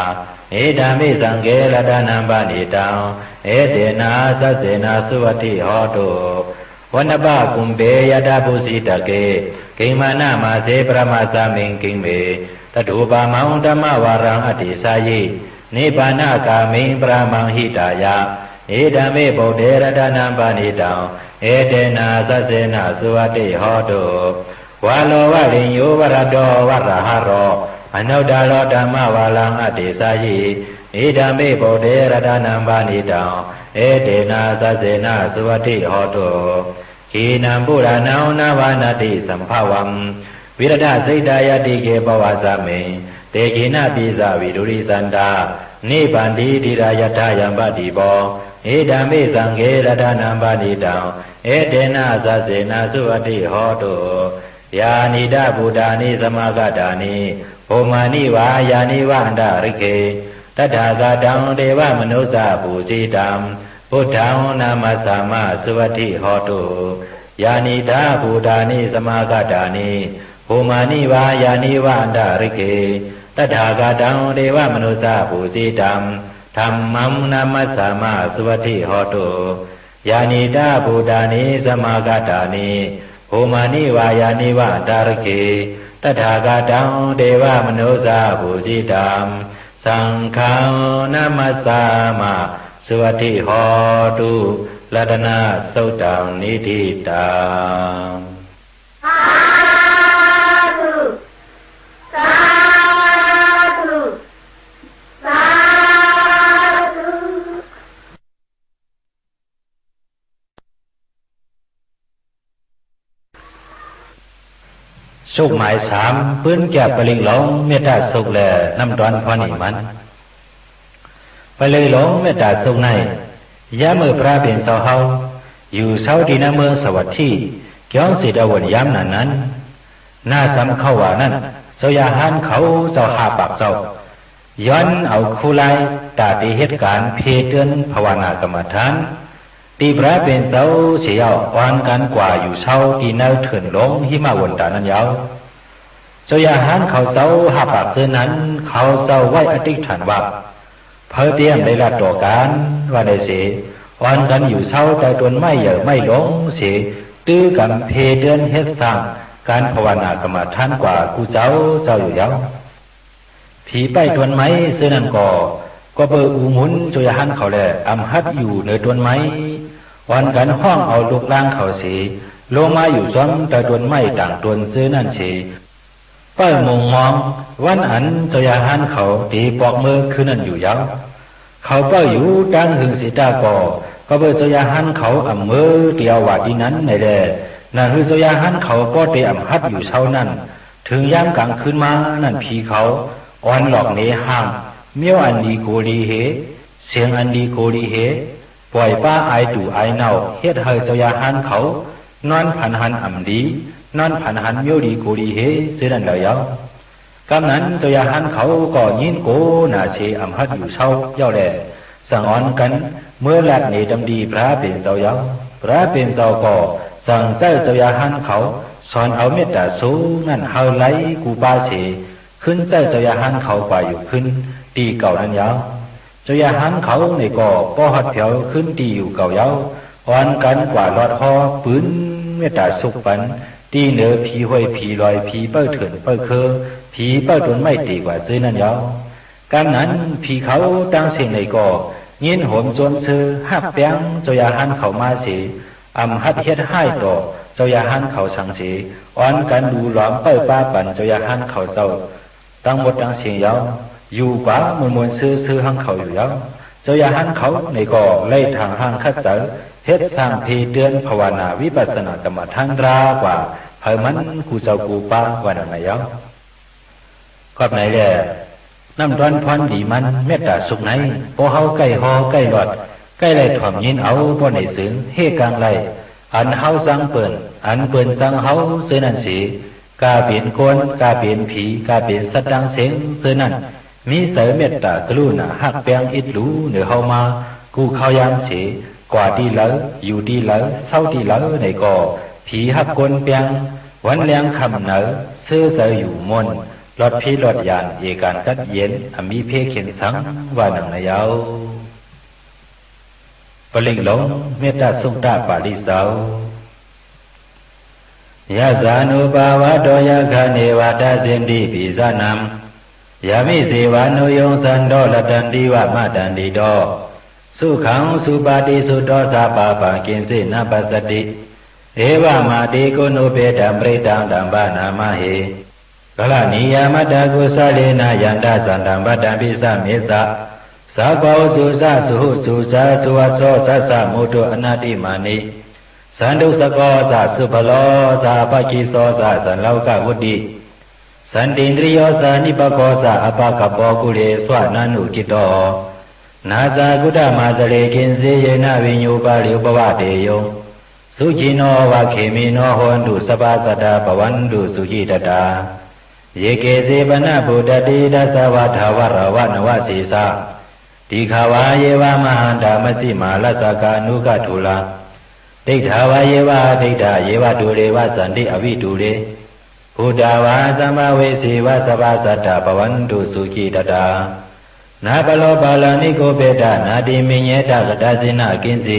Idampi saṅghe ratanaṃ paṇītaṃ, etena saccena suvatthi hotu. Anappagumbe yathā phussitake, kiṃ maṇḍamāse paṭhamasmiṃ kiṃ me, tathūpamaṃ dhammavaraṃ adesayyi, nibbānagāmiṃ paṭhamaṃ hitāya. Idampi buddhe ratanaṃ paṇītaṃ, etena saccena suvatthi hotu. Varo variyo varado varāharo, anuttaro dhammavaraṃ adesayyi, idampi buddhe ratanaṃ paṇītaṃ, etena saccena suvatthi hotu. Khīṇaṃ purāṇaṃ navaṃ natthi sambhavaṃ, virattacittāyatike bhavasmiṃ, te khīṇabījā vidūḷhichandā, nibbanti dhīrā yathāyampadīpo. Idampi saṅghe ratanaṃ paṇītaṃ, etena saccena suvatthi hotu. Yānīdha bhūtāni samāgatāni, bhummāni vā yāni va antalikkhe, tathāgataṃ devamanussapūjitaṃ, buddhaṃ namassāma suvatthi hotu. Yānīdha bhūtāni samāgatāni, bhummāni vā yāni va antalikkhe, tathāgataṃ devamanussapūjitaṃ, dhammaṃ namassāma suvatthi hotu. Yānīdha bhūtāni samāgatāni, bhummāni vā yāni va antalikkhe, tathāgataṃ devamanussapūjitaṃ, saṅghaṃ namassāma suvatthi hotu. Ratanaṃ suttaṃ niṭṭhitaṃ. Sādhu, sādhu, sādhu. သုတ်မၢႆသၢမ် ပိုၼ်းၵျၢပ်ႈပရိတ်ႈလူင် မဵတ်ႉတႃႇသုတ်လႄႈ ၼမ်ႉတွၼ်းၽွၼ်းဢိင်မၼ်း။ ပရိတ်ႈလူင်မဵတ်ႉတႃႇသုတ်ၼႆႉ ယၢမ်းမိူဝ်ႈၽြႃးပဵၼ်ၸဝ်ႈႁဝ်း ယူႇသဝ်းတီႈၼႂ်းမိူင်းသႃႇဝတ်ႉထိ ၵျွင်းၸေႇတဝုၼ်ႇ ယၢမ်းၼၼ်ႉၼၼ်ႉ ၼႃႈသမ်ႉၶဝ်ႈဝႃႇၼၼ်ႉ ၸဝ်ႈယႃႇႁၢၼ်းၶဝ်ၸဝ်ႈႁႃႈပၢၵ်ႇၸဝ်ႈ ယွၼ်းဢဝ်ၶူဝ်းလၢႆး တႃႇတေႁဵတ်းၵၢၼ်ၽႄႈတိူၼ်း ၽႃႇဝၼႃႇၵမ်ႇမထၢၼ်း တီႈၽြႃးပဵၼ်ၸဝ်ႈသေယဝ်ႉ ဢွၼ်ၵၼ်ၵႂႃႇယူႇသဝ်း တီႈၼႂ်းထိူၼ်ႇလူင် ႁိမဝၼ်ႇတႃႇၼၼ်ႉယဝ်ႉ။ ၸဝ်ႈယႃႇႁၢၼ်းၶဝ်ၸဝ်ႈႁႃႈပၢၵ်ႇၸိူဝ်းၼၼ်ႉ ၶဝ်ၸဝ်ႈဝႆႉဢထိတ်ႉထၢၼ်ႇဝႃႈ ၽႂ်တေဢမ်ႇလႆႈလၢတ်ႈတေႃႇၵၼ် ဝႃႈၼႆသေ ဢွၼ်ၵၼ်ယူႇသဝ်း တႂ်ႈတူၼ်ႈမႆႉယႂ်ႇမႆႉလူင်သေ တိုဝ်းၵၼ်ၽႄႈတိူၼ်း ႁဵတ်းသၢင်ႈၵၢၼ် ၽႃႇဝၼႃႇၵမ်ႇမထၢၼ်း ၵႂႃႇၵူႈၸဝ်ႈၸဝ်ႈယူႇယဝ်ႉ။ ၽီပႂ်ႉတူၼ်ႈမႆႉၸိူဝ်းၼၼ်ႉၵေႃႈ ၵွပ်ႈပိူဝ်ႈဢူးငုၼ်း ၸဝ်ႈယႃႇႁၢၼ်းၶဝ်လႄႈ ဢမ်ႇႁတ်းယူႇၼိူဝ်တူၼ်ႈမႆႉ ဢွၼ်ၵၼ်ႁွင်ႉဢဝ်လုၵ်ႈလၢင်းၶဝ်သေ လူင်းမႃးယူႇၸွမ်းတႂ်ႈတူၼ်ႈမႆႉ တၢင်ႇတူၼ်ႈၸိူဝ်းၼၼ်ႉသေ ပႂ်ႉမုင်ႈမွင်း ဝၼ်းဢၼ်ၸဝ်ႈယႃႇႁၢၼ်းၶဝ် တေပွၵ်ႈမိူဝ်းၶိုၼ်းၼၼ်ႉယူႇယဝ်ႉ။ ၶဝ်ပႂ်ႉယူႇတင်းႁိုင်သေတႃႉၵေႃႈ ၵွပ်ႈပိူဝ်ႈၸဝ်ႈယႃႇႁၢၼ်းၶဝ် ဢမ်ႇမိူဝ်းတႄႇဝႃႈတီႈၼၼ်ႈၼႆလႄႈ ၼင်ႇႁိုဝ်ၸဝ်ႈယႃႇႁၢၼ်းၶဝ် ပေႃးတေဢမ်ႇႁတ်းယူႇသဝ်းၼၼ်ႉ ထိုင်ယၢမ်းၵၢင်ၶိုၼ်းမႃးၼၼ်ႉ ၽီၶဝ် ဢွၼ်လွၵ်ႇၼႄႁၢင်ႈ မဵဝ်းဢၼ်လီၵူဝ်လီႁေ သဵင်ဢၼ်လီၵူဝ်လီႁေ ပွႆႇပႃးဢၢႆတူႇဢၢႆၼဝ်ႈ ႁဵတ်းႁႂ်ႈၸဝ်ႈယႃႇႁၢၼ်းၶဝ် ၼွၼ်းၽၼ်ႁၼ်ဢမ်ႇလီ ၼွၼ်းၽၼ်ႁၼ်မဵဝ်းလီၵူဝ်လီႁေ ၸိူဝ်းၼၼ်ႉလႄႈယဝ်ႉ။ ၵမ်းၼၼ်ႉ ၸဝ်ႈယႃႇႁၢၼ်းၶဝ်ၵေႃႈ ယိၼ်းၵူဝ်ၼႃႇသေ ဢမ်ႇႁတ်းယူႇသဝ်းယဝ်ႉလႄႈ ၸင်ႇဢွၼ်ၵၼ် မိူဝ်းလၢတ်ႈၼႄတမ်ႈတီႈ ၽြႃးပဵၼ်ၸဝ်ႈယဝ်ႉ။ พระผู้เป็นเจ้าก็สั่งใจ๊เจ้ายาฮันเขาสอนเอาเมตตาสุขนั้นหื้อไร้กู้ป๊าเส ขึ้นใจ๊เจ้ายาฮันเขากว่าอยู่ขึ้นตี้เก่านั้นยาว เจ้ายาฮันเขานี่ก็ปอฮอดแถวขึ้นตี้อยู่เก่ายาว อ่อนกั๋นกว่าลอดฮอปืนเมตตาสุขปัน ตี้เหนือผีห้วยผีลอยผีเป้าเถื่อนเป้าเคอ ผีเป้าต้นไม้ตี้กว่าจื้อนั้นยาว กำนั้นผีเขาตังเสี้ยงนี่ก็ ยินโหมจวนเซอฮักแป้งเจ้ายาฮันเขามาเส อ่ำฮัดเฮ็ดฮ้ายต่อเจ้ายาฮันเขาสังเส อ่อนกั๋นดูหลอมเป้าป๊าปันเจ้ายาฮันเขาเจ้า ตังหมดตังเสี้ยงยาว อยู่กว่ามวลมวลซื่อซื่อฮังเขาอยู่ยาว เจ้ายาฮันเขานี่ก็ไล่ถางห่างขัดเจ๋อ เฮ็ดสร้างเพเตือนภาวนาวิปัสสนากรรมฐานตรากว่า เผามันกู้เจ้ากู้ป๊าว่าหนังไหนยาว กอบไหนแล น้ำต้อนพรดีมันเมตตาสุขใน ป้อเฮาใก้ฮอใก้หลอด ใก้ไล่ถ่อมยินเอาป้อในเสิง เฮกางไล่ อันเฮาจังเปิ้น อันเปิ้นจังเฮาเสินั้นเส กาเป๋นคน กาเป๋นผี กาเป๋นสัตว์ตังเสี้ยงเสินั้น มีใจ๋เมตตากรุณาฮักแป้งอิดหรูเหนือเฮามา กู้ข้าวยามเส กว่าตี้เหลอ อยู่ตี้เหลอ เซาตี้เหลอไหนก็ ผีฮักคนแป้ง วันแลงค่ำเหนอ เซอใจ๋อยู่ม่วน หลอดผีหลอดยาน เอก๋านกัดเย็น อ่ำมีเพเข็ญสัง ว่าหนังไหนยาว ปริกหลง เมตตาสุตตะปริกเจ้า Yassānubhāvato yakkhā neva dassenti pisāṇaṃ, yānīdesavānuyo santo rakkhanti vanamatandito, sukhaṃ supati sutto ca pāpaṃ kiñci na passati, evamādiguṇūpetaṃ parittaṃ taṃ bhaṇāma he. Karaṇīyamatthakusalena yantaṃ santaṃ padaṃ pisāmi ca, sabbā ujū ca suhujū ca suvaco cassa mudu anatimānī, santussako ca subharo ca appakicco ca sallahukavutti, jitendriyo ca nipako ca appagabbho kulesu ananugiddho, na ca khuddaṃ ācare kiñci yena viññū parippavutiyuṃ. Sukhino vā khemino hontu sabbā sattā bhavantu sukhitattā. Ye keci pāṇabhūtatthi tasā vā thāvarā vā anavasesā, dīghā vā ye mahantā majjhimā rassakā aṇukathūlā, diṭṭhā vā ye adiṭṭhā ye vā dūre vasanti avidūre, bhūtā vā sambhavesī vā sabbā sattā bhavantu sukhitattā. Na paro paraṃ nikubbetha nātimaññetha katthaci na kiñci,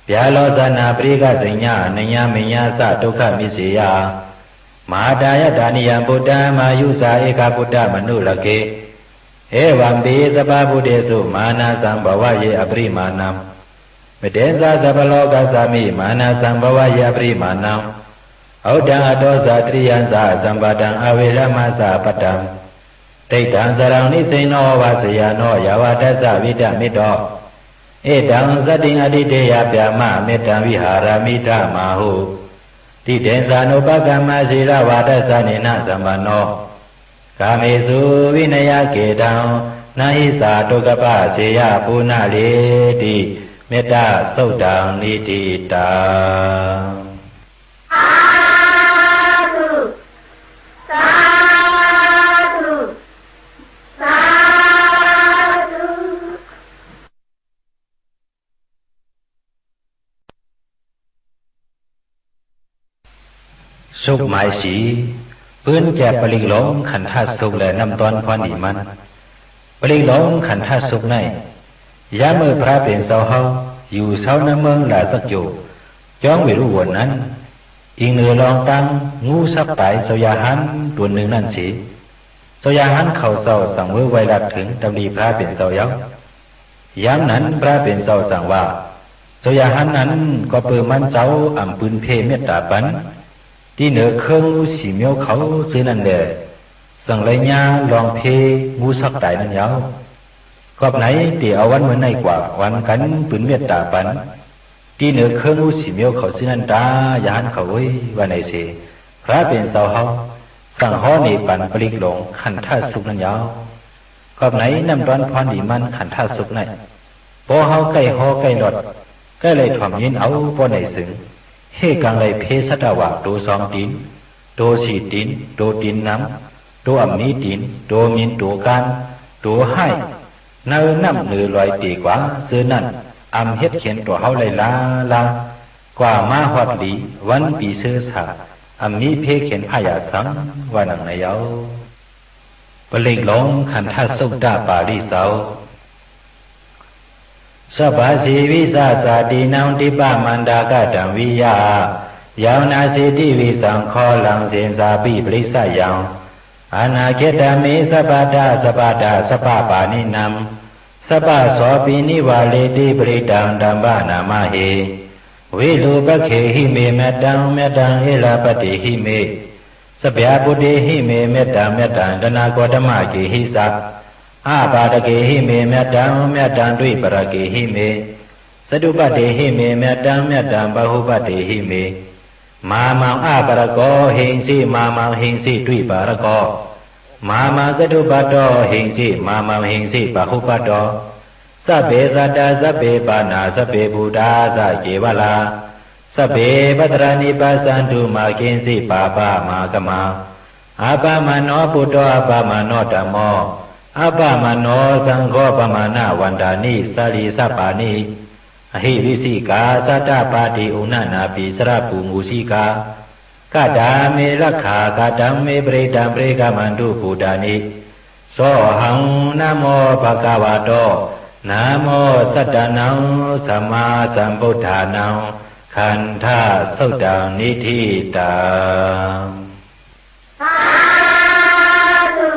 byārosanā parikkhajitaññā anāññamaññassa dukkhamiccheyya. Mahātāyataniyaṃ buddhamāyusā ekaputtamanurakkhe, evampi sabbabhūtesu mānasambhāvaye aparimāṇaṃ. Mettañca sabbalokasmiṃ mānasambhāvaye aparimāṇaṃ, uddhaṃ adho ca tiriyañca asambādhaṃ averaṃ asapattaṃ. Tiṭṭhaṃ caraṃ nisinno vā sayāno yāvatassa vigatamiddho, etaṃ satiṃ adhiṭṭheyya brahmametaṃ viharamidhamāhu. Diṭṭhañca anupagamma sīlavā dassanena sampanno, kāmesu vineyya gedhaṃ na hi jātu gabbhaseyya punaretīti. Mettā suttaṃ niṭṭhitaṃ. Sādhu, sādhu, sādhu. สุขหมายสี่ ปืนแกบปริกหลงขันธสุขและน้ำต้อนพรดีมัน ปริกหลงขันธสุขใน ยามเมื่อพระผู้เป็นเจ้าเฮาอยู่เซาณเมืองราชโย แคว้นเวฬุวันนั้น อิงเหนือรองตังงูสักต๋ายเจ้ายาฮันตัวหนึ่งนั้นเส เจ้ายาฮันเขาเจ้าสั่งมือไหว้ลาดเถิงตำหนิพระผู้เป็นเจ้ายาว ยามนั้นพระผู้เป็นเจ้าสั่งว่า เจ้ายาฮันนั้นก็เปื้อมันเจ้าอ่ำปืนเพ่เมตต๋าปัน ตี้เหนือเคิงงูสี่เมี้ยวเขาซื่อนั้นแล สั่งไล่ย่าลองเพ่งูสักต๋ายนั้นยาว กอบไหนเตียเอาวันเมื่อในกว่าอ่อนกั๋นปืนเมตต๋าปัน ตี้เหนือเคิงงูสี่เมี้ยวเขาซื่อนั้นต๋ายาฮันเขาเอ้ย ว่าไหนเส พระผู้เป็นเจ้าเฮาสั่งฮ้อเนปันปริกหลงขันธสุขนั้นยาว กอบไหนน้ำต้อนพรดีมันขันธสุขใน ป้อเฮาใก้ฮ้อใก้หลอด ใก้ไล่ถ่อมยินเอาป้อในเสิง เฮกางไล่เพ่สัตวะโตสองตี๋น โตสี่ตี๋น โตตี๋นนำ โตอ่ำมีตี๋น โตหมิ่น โตก๊าน โตฮ้าย ในน้ำเหนือลอยเต๋กว่าซื่อนั้น อ่ำเฮ็ดเข็ญตั๋วเฮาไล่ลาลา กว่ามาฮอดหลีวันปีเสิรษะ อันมีเพเข็ญพยาสัง ว่าหนังในเยา ปลีกหลงขันธสุตตะปาริเสา Sabbāsī vissāsātīnaṃ dibbamantagataṃ viyā, yaṃ nāsīti vissaṃ ghoraṃ sesāpi parisayaṃ, anāgatame sabbadā sabbadā sabbapāṇinaṃ, sabbasopi nivāreti parittaṃ taṃ bhaṇāma he. Virūpakkhehi me mettaṃ mettaṃ erāpathehi me, sakyaputtehi me mettaṃ mettaṃ tanakotamakkehi ca, apādakehi me mettaṃ mettaṃ dvipādakkehi me, catupāddehi me mettaṃ mettaṃ bahupāddehi me. Mā maṃ apādako hiṃsi, mā maṃ hiṃsi dvipādako, mā maṃ catupāddo hiṃsi, mā maṃ hiṃsi bahupāddo. Sabbe sattā sabbe pāṇā sabbe bhūtā ca kevalā, sabbe bhadrāni passantu mā kiñci pāpamāgamā. Appamāṇo buddho appamāṇo dhammo, appamāṇo saṅgho pamāṇavantāni sārīsapāni ahi vicchikā satapadī uṇṇānābhī sarabū mūsikā. Katā me rakkhā kataṃ me parittaṃ paṭikkamantu bhūtāni. Sohaṃ namo bhagavato, namo sattannaṃ sammāsambuddhānaṃ khandhasuttaṃ niṭṭhitaṃ. Sādhu,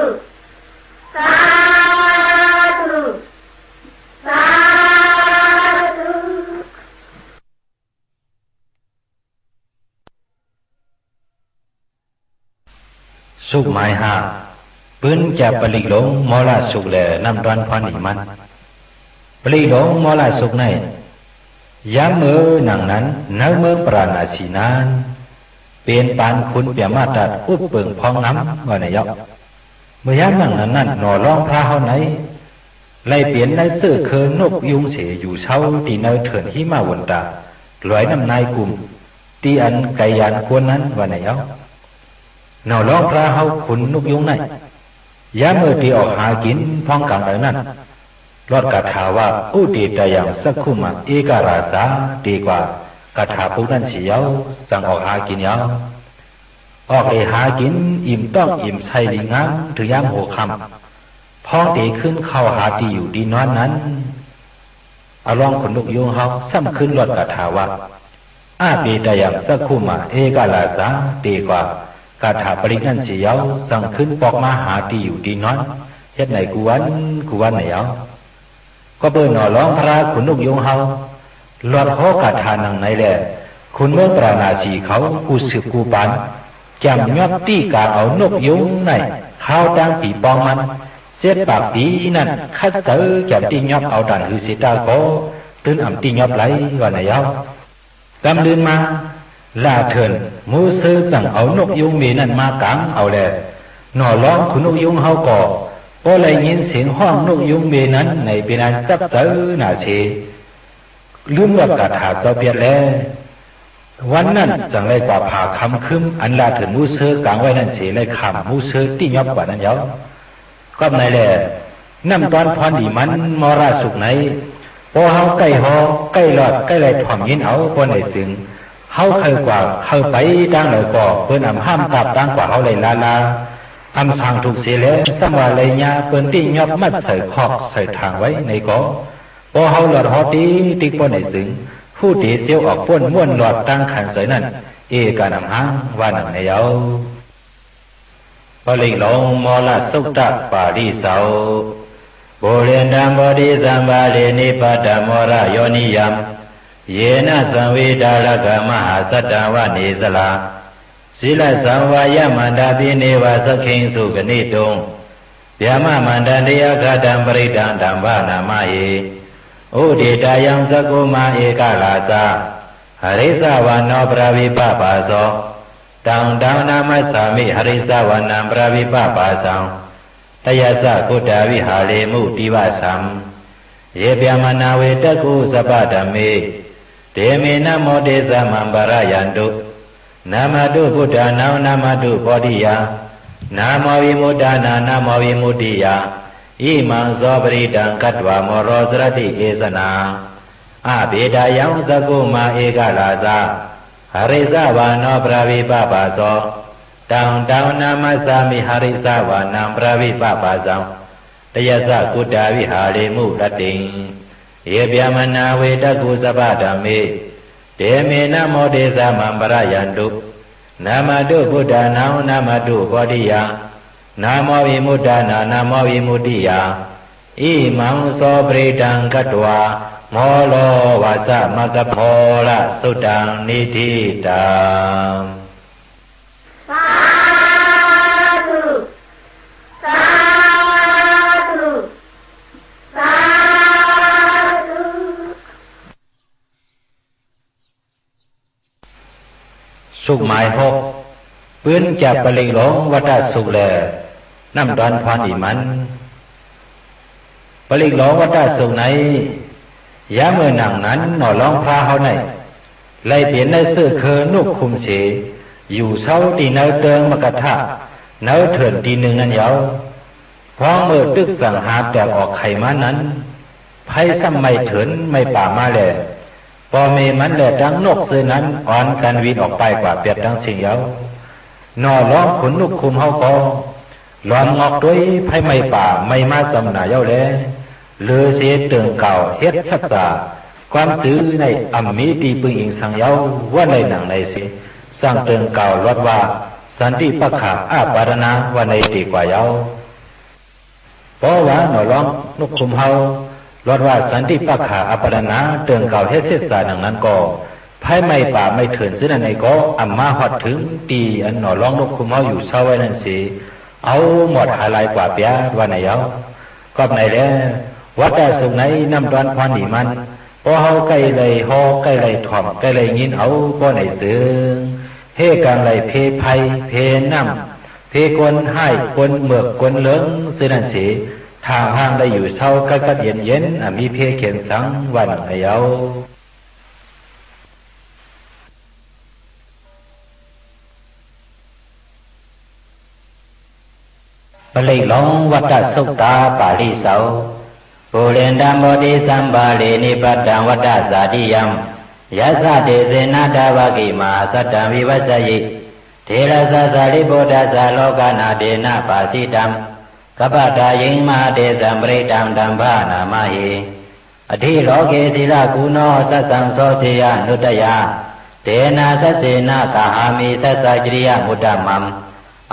sādhu, sādhu. သုတ် မၢႆႁႃႈ ပိုၼ်းၵျၢပ်ႈပလိၵ်ႈလူင် မေႃးလသုတ်ႈ လႄႈ ၼမ်ႉတွၼ်းၽွၼ်းလီမၼ်း။ ပလိၵ်ႈလူင် မေႃးလသုတ်ႈၼႆႉ ယၢမ်းမိူဝ်ႈၼင်ႇၼၼ် ၼႂ်းမိူင်းပႃႇရႃႇၼသီႇၼၼ်ႉ ပဵၼ်ပၢၼ်ၶုၼ်ပျႃႇမတၢတ်ႈ ဢုပ်ႉပိူင်ႇၽွင်းငမ်း ဝႃႈၼႆယဝ်ႉ။ မိူဝ်ႈယၢမ်းၼင်ႇၼၼ်ၼၼ်ႉ ၼေႃႇလွင်းၽြႃးႁဝ်းၼႆႉ လႆႈပဵၼ်ၼႂ်းၸိူဝ်ႉၶိူဝ်းၼူၵ်ႉယုင်းသေ ယူႇသဝ်းတီႈၼႂ်းထိူၼ်ႇႁိမဝၼ်ႇတႃႇ လွႆၼမ်ႉၼၢႆးၵုမ်ႇ တီႈဢၼ်ၵႆယၢၼ်ၵူၼ်းၼၼ်ႉ ဝႃႈၼႆယဝ်ႉ။ ၼေႃႇလွင်းၽြႃးႁဝ်း ၶုၼ်ၼူၵ်ႉယုင်းၼႆႉ ယၢမ်းမိူဝ်ႈတေဢွၵ်ႇႁႃၵိၼ် ၽွင်းၵၢင်ၼႂ်ၼၼ်ႉ လွတ်ႈၵႃႇထႃႇဝႃႈ Udetayaṃ cakkhumā ekarājā တေၵႂႃႇ ၵႃႇထႃႇပုတ်ႈၼၼ်ႉသေယဝ်ႉ ၸင်ႇဢွၵ်ႇႁႃၵိၼ်ယဝ်ႉ။ ဢွၵ်ႇလႄႇႁႃၵိၼ် ဢိမ်ႇတွင်ႉဢိမ်ႇသႆႈလီငၢမ်း ထိုင်ယၢမ်းႁူဝ်ၶမ်ႈ ၽွင်းတေၶိုၼ်းၶဝ်ႈႁႃတီႈယူႇတီႈၼွၼ်းၼၼ်ႉ ဢလွင်းၶုၼ်ၼူၵ်ႉယုင်းႁဝ်း သမ်ႉၶိုၼ်းလွတ်ႈၵႃႇထႃႇဝႃႈ Apetayaṃ cakkhumā ekarājā တေၵႂႃႇ ၵႃႇထႃႇပလိၵ်ႈၼၼ်ႉသေယဝ်ႉ ၸင်ႇၶိုၼ်းပွၵ်ႈမႃးႁႃတီႈယူႇတီႈၼွၼ်း ႁဵတ်းၼႆၵူႈဝၼ်းၵူႈဝၼ်းၼႆယဝ်ႉ။ ၵွပ်ႈပိူဝ်ႈၼေႃႇလွင်းၽြႃး ၶုၼ်ၼူၵ်ႉယုင်းႁဝ်း လွတ်ႈႁေႃးၵႃႇထႃႇၼင်ႇၼႆလႄႈ ၶုၼ်မိူင်းပႃႇရႃႇၼသီႇၶဝ် ၵူႈသိုပ်ႇၵူႈပၢၼ် ၵျၢမ်ႇၺွပ်းတီႉၵႃႈဢဝ်ၼူၵ်ႉယုင်းၼႆႉ ၶၢဝ်းတၢင်းပီပွင်းမၼ်း ၸဵတ်းပၢၵ်ႇပီၼၼ်ႉ ၶတ်းၸႂ်ၵျၢမ်ႇတီႉၺွပ်းဢဝ်တၢၼ်ႇႁိုဝ်သေတႃႉၵေႃႈ တိုၼ်းဢမ်ႇတီႉၺွပ်းလႆႈ ဝႃႈၼႆယဝ်ႉ။ ၵမ်းလိုၼ်းမႃး လႃႇထိူၼ်ႇ မူးသိူဝ်း ၸင်ႇဢဝ်ၼူၵ်ႉယုင်းမႄႈၼၼ်ႉ မႃးၵၢင်ဢဝ်လႄႈ ၼေႃႇလွင်းၶုၼ်ၼူၵ်ႉယုင်းႁဝ်းၵေႃႈ ပေႃးလႆႈငိၼ်းသဵင်ႁွင်ႉၼူၵ်ႉယုင်းမႄႈၼၼ်ႉၼႆ ပဵၼ်ဢၼ်ၸပ်းၸႂ်ၼႃႇသေ လိုမ်းလွတ်ႈၵႃႇထႃႇၸဝ်ႈပႅတ်ႈလႄႈ ဝၼ်းၼၼ်ႉ ၸင်ႇလႆႈၵႂႃႇၽႃႇၶမ်ၶိုမ်း ဢၼ်လႃႇထိူၼ်ႇမူးသိူဝ်းၵၢင်ဝႆႉၼၼ်ႉသေ လႆႈၶၢမ်ႇမူးသိူဝ်းတီႉၺွပ်းၵႂႃႇၼၼ်ႉယဝ်ႉ။ ၵွပ်ႈၼႆလႄႈ ၼမ်ႉတွၼ်းၽွၼ်းလီမၼ်း မေႃးလသုတ်ႈၼႆႉ ပေႃးႁဝ်းၵႆႉႁေႃး ၵႆႉလွတ်ႈ ၵႆႉလႆႈထွမ်ႇငိၼ်းဢဝ် ပေႃးၼႆၸိုင် ႁဝ်းၶႂ်ႈၵႂႃႇ ၶႂ်ႈပႆတၢင်းလႂ်ၵေႃႈ ပိူၼ်ႈဢမ်ႇႁၢမ်ႈၵၢပ်ႈတၢင်းၵႂႃႇႁဝ်းလႆႈလႃးလႃး ဢမ်ႇသၢင်ႇထုၵ်ႇသေလႄႈ သမ်ႉဝႃႈလႆႈၺႃးပိူၼ်ႈတီႉၺွပ်းမတ်ႉသႂ်ႇၶွၵ်ႈသႂ်ႇထၢင်ႇဝႆႉၼႆၵေႃႈ ပေႃးႁဝ်းလွတ်ႈႁေႃးတိၵ်းတိၵ်း ပေႃးၼႆၸိုင် ႁူႉတေၸဵဝ်းဢွၵ်ႇပူၼ်ႉမူၼ်ႉလွတ်ႈတၢင်းၶၢၼ်ၸႂ်ၼၼ်ႉ ဢေႇၵႃႇၼမ်ႇႁင် ဝႃႈၼင်ႇၼႆယဝ်ႉ။ ပလိၵ်ႈလူင် မေႃးလသုတ်ႈတပႃႇလိၸဝ်ႈ။ Purindam bodhisambhāre nippatamodayoniyam, yena samvidhārakkhā mahāsattā vane sarā, sīlassāvayamantā bhikkhunīva saggesu gaṇituṃ, brahmamandāni āgatamha parittaṃ taṃ bhaṇāma he. Udetayaṃ cakkhumā ekarājā, harissavaṇṇo paṭhavippabhāso, taṃ taṃ namassāmi harissavaṇṇaṃ paṭhavippabhāsaṃ, tayajja guttā viharemu tivasam. Ye brāhmaṇā vedagu sabbadhamme, te me namo te saṃ maṃ pālayantu. Namatthu buddhānaṃ namatthu bodhiyā, namo vimuttānaṃ namo vimuttiyā, imaṃ so parittaṃ katvā moro carati esanā. Apetayaṃ cakkhumā ekarājā, harissavāno brāvipapāso. Taṃ taṃ namassāmi harissavānaṃ brāvipapāsaṃ. Tayajja guttā viharemu rattiṃ, ye brāhmaṇā vedagu sabbadhamme, te me namo tejā maṃ pālayantu. Namatthu buddhānaṃ namatthu bodhiyā, namo vimuttānaṃ namo vimuttiyā. Imaṃ so parittaṃ katvā moro vāsamakappā, moro suttāṃ niṭṭhitaṃ. Sādhu, sādhu, sādhu. สุขหมายหก ปื๊นจับปริกหลงวัฏสุขแล น้ำดอนพรอิมัน ปริกหลงวัฏสุขใน ยามเมื่อหนังนั้นหน่อร้องพระเฮาใน ไล่เปลี่ยนในเสื้อเคอนุกคุมเส อยู่เช้าที่เนิเติงมกทะ เนิเถื่อนตีหนึ่งนั้นเยา พ้องเมื่อตึกสังหารแตกออกไขมานั้น ไพร่ซ้ำไม่เถินไม่ป่ามาแล ปอเมมันแลดังนกเสื้อนั้นอ่อนกันวินออกไปกว่าเปียดดังสิ่งเยา หน่อร้องขนนุกคุมเฮาก็ หลอนงอกด้วยไพร่ไม่ป่าไม่มาสำหนาเยาแล หรือเสเติงเก่าเฮ็ดชัดสา ความจื้อในอ่ำมีตีปึงอิงสังเยา ว่าในหนังในเส สั่งเติงเก่าลดว่า สันติปักขาอาปาดนา ว่าในตีกว่าเยา เพราะว่าหน่อร้องนกคุมเฮา ลดว่าสันติปักขาอาปาดนา เติงเก่าเฮ็ดเสดสาหนังนั้นก็ ไพร่ไม่ป่าไม่เถินซึ่งนั้นในก็อ่ำมาฮอดถึงตีอันหน่อร้องนกคุมเฮาอยู่เช้าไว้นั่นเส เอาหมดหาลายกว่าเปียดว่าในเยา กอบในแล วัฏสุขในน้ำดอนพรหนีมัน เพราะเฮาใกล้ไหลฮอใกล้ไหลถ่อมใกล้ไหลยินเอาป้อในเสิง เฮกังไหลเพไพเพน้ำ เพกวนไห้กวนเมือกกวนเหลิงซื่อนั่นเส ทางห้างได้อยู่เช้ากัดกัดเย็นเย็น อ่ะมีเพเขียนสังวันในเยา ပရိတ်ႈလူင် ဝတ္တသုတ် တာ ပါဠိ စာအုပ် Pulindambodhisambhāge nibbantaṃ vata jātiyaṃ, yassa tejena tāvaki mahāsattaṃ vivassayī, therassa sārīputtassa lokadhātena bhāsitaṃ, kappatottaṃ mahātejaṃ parittāntaṃ paṇāma he. Atthi loke sīlaguṇo saccaṃ soceyyanuddayā, tena saccena gahāmi saccakiriyauttamaṃ,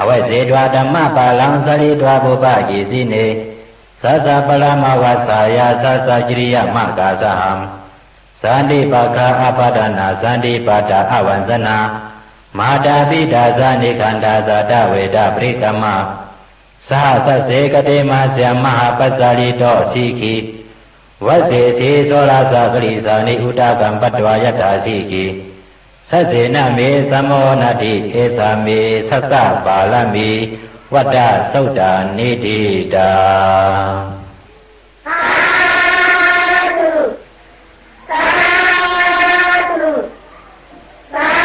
avajjitvā dhammabalaṃ sārītvā pubbakicine, saccabalamavassāya saccakiriyamākassahaṃ, santi pakkhā appadanā santi padā avañcanā, mātā pitā ca nikkhantā ca dveda paṭikkama. Saha sacce kate majjhe mahāpajjalito sikhī, vajjesi soḷasa karīsāni udakaṃ patvā yathā sikhī, saccena me samo natthi, esā me saccapāramī, vata suttā niṭṭhitā. Sādhu, sādhu, sādhu.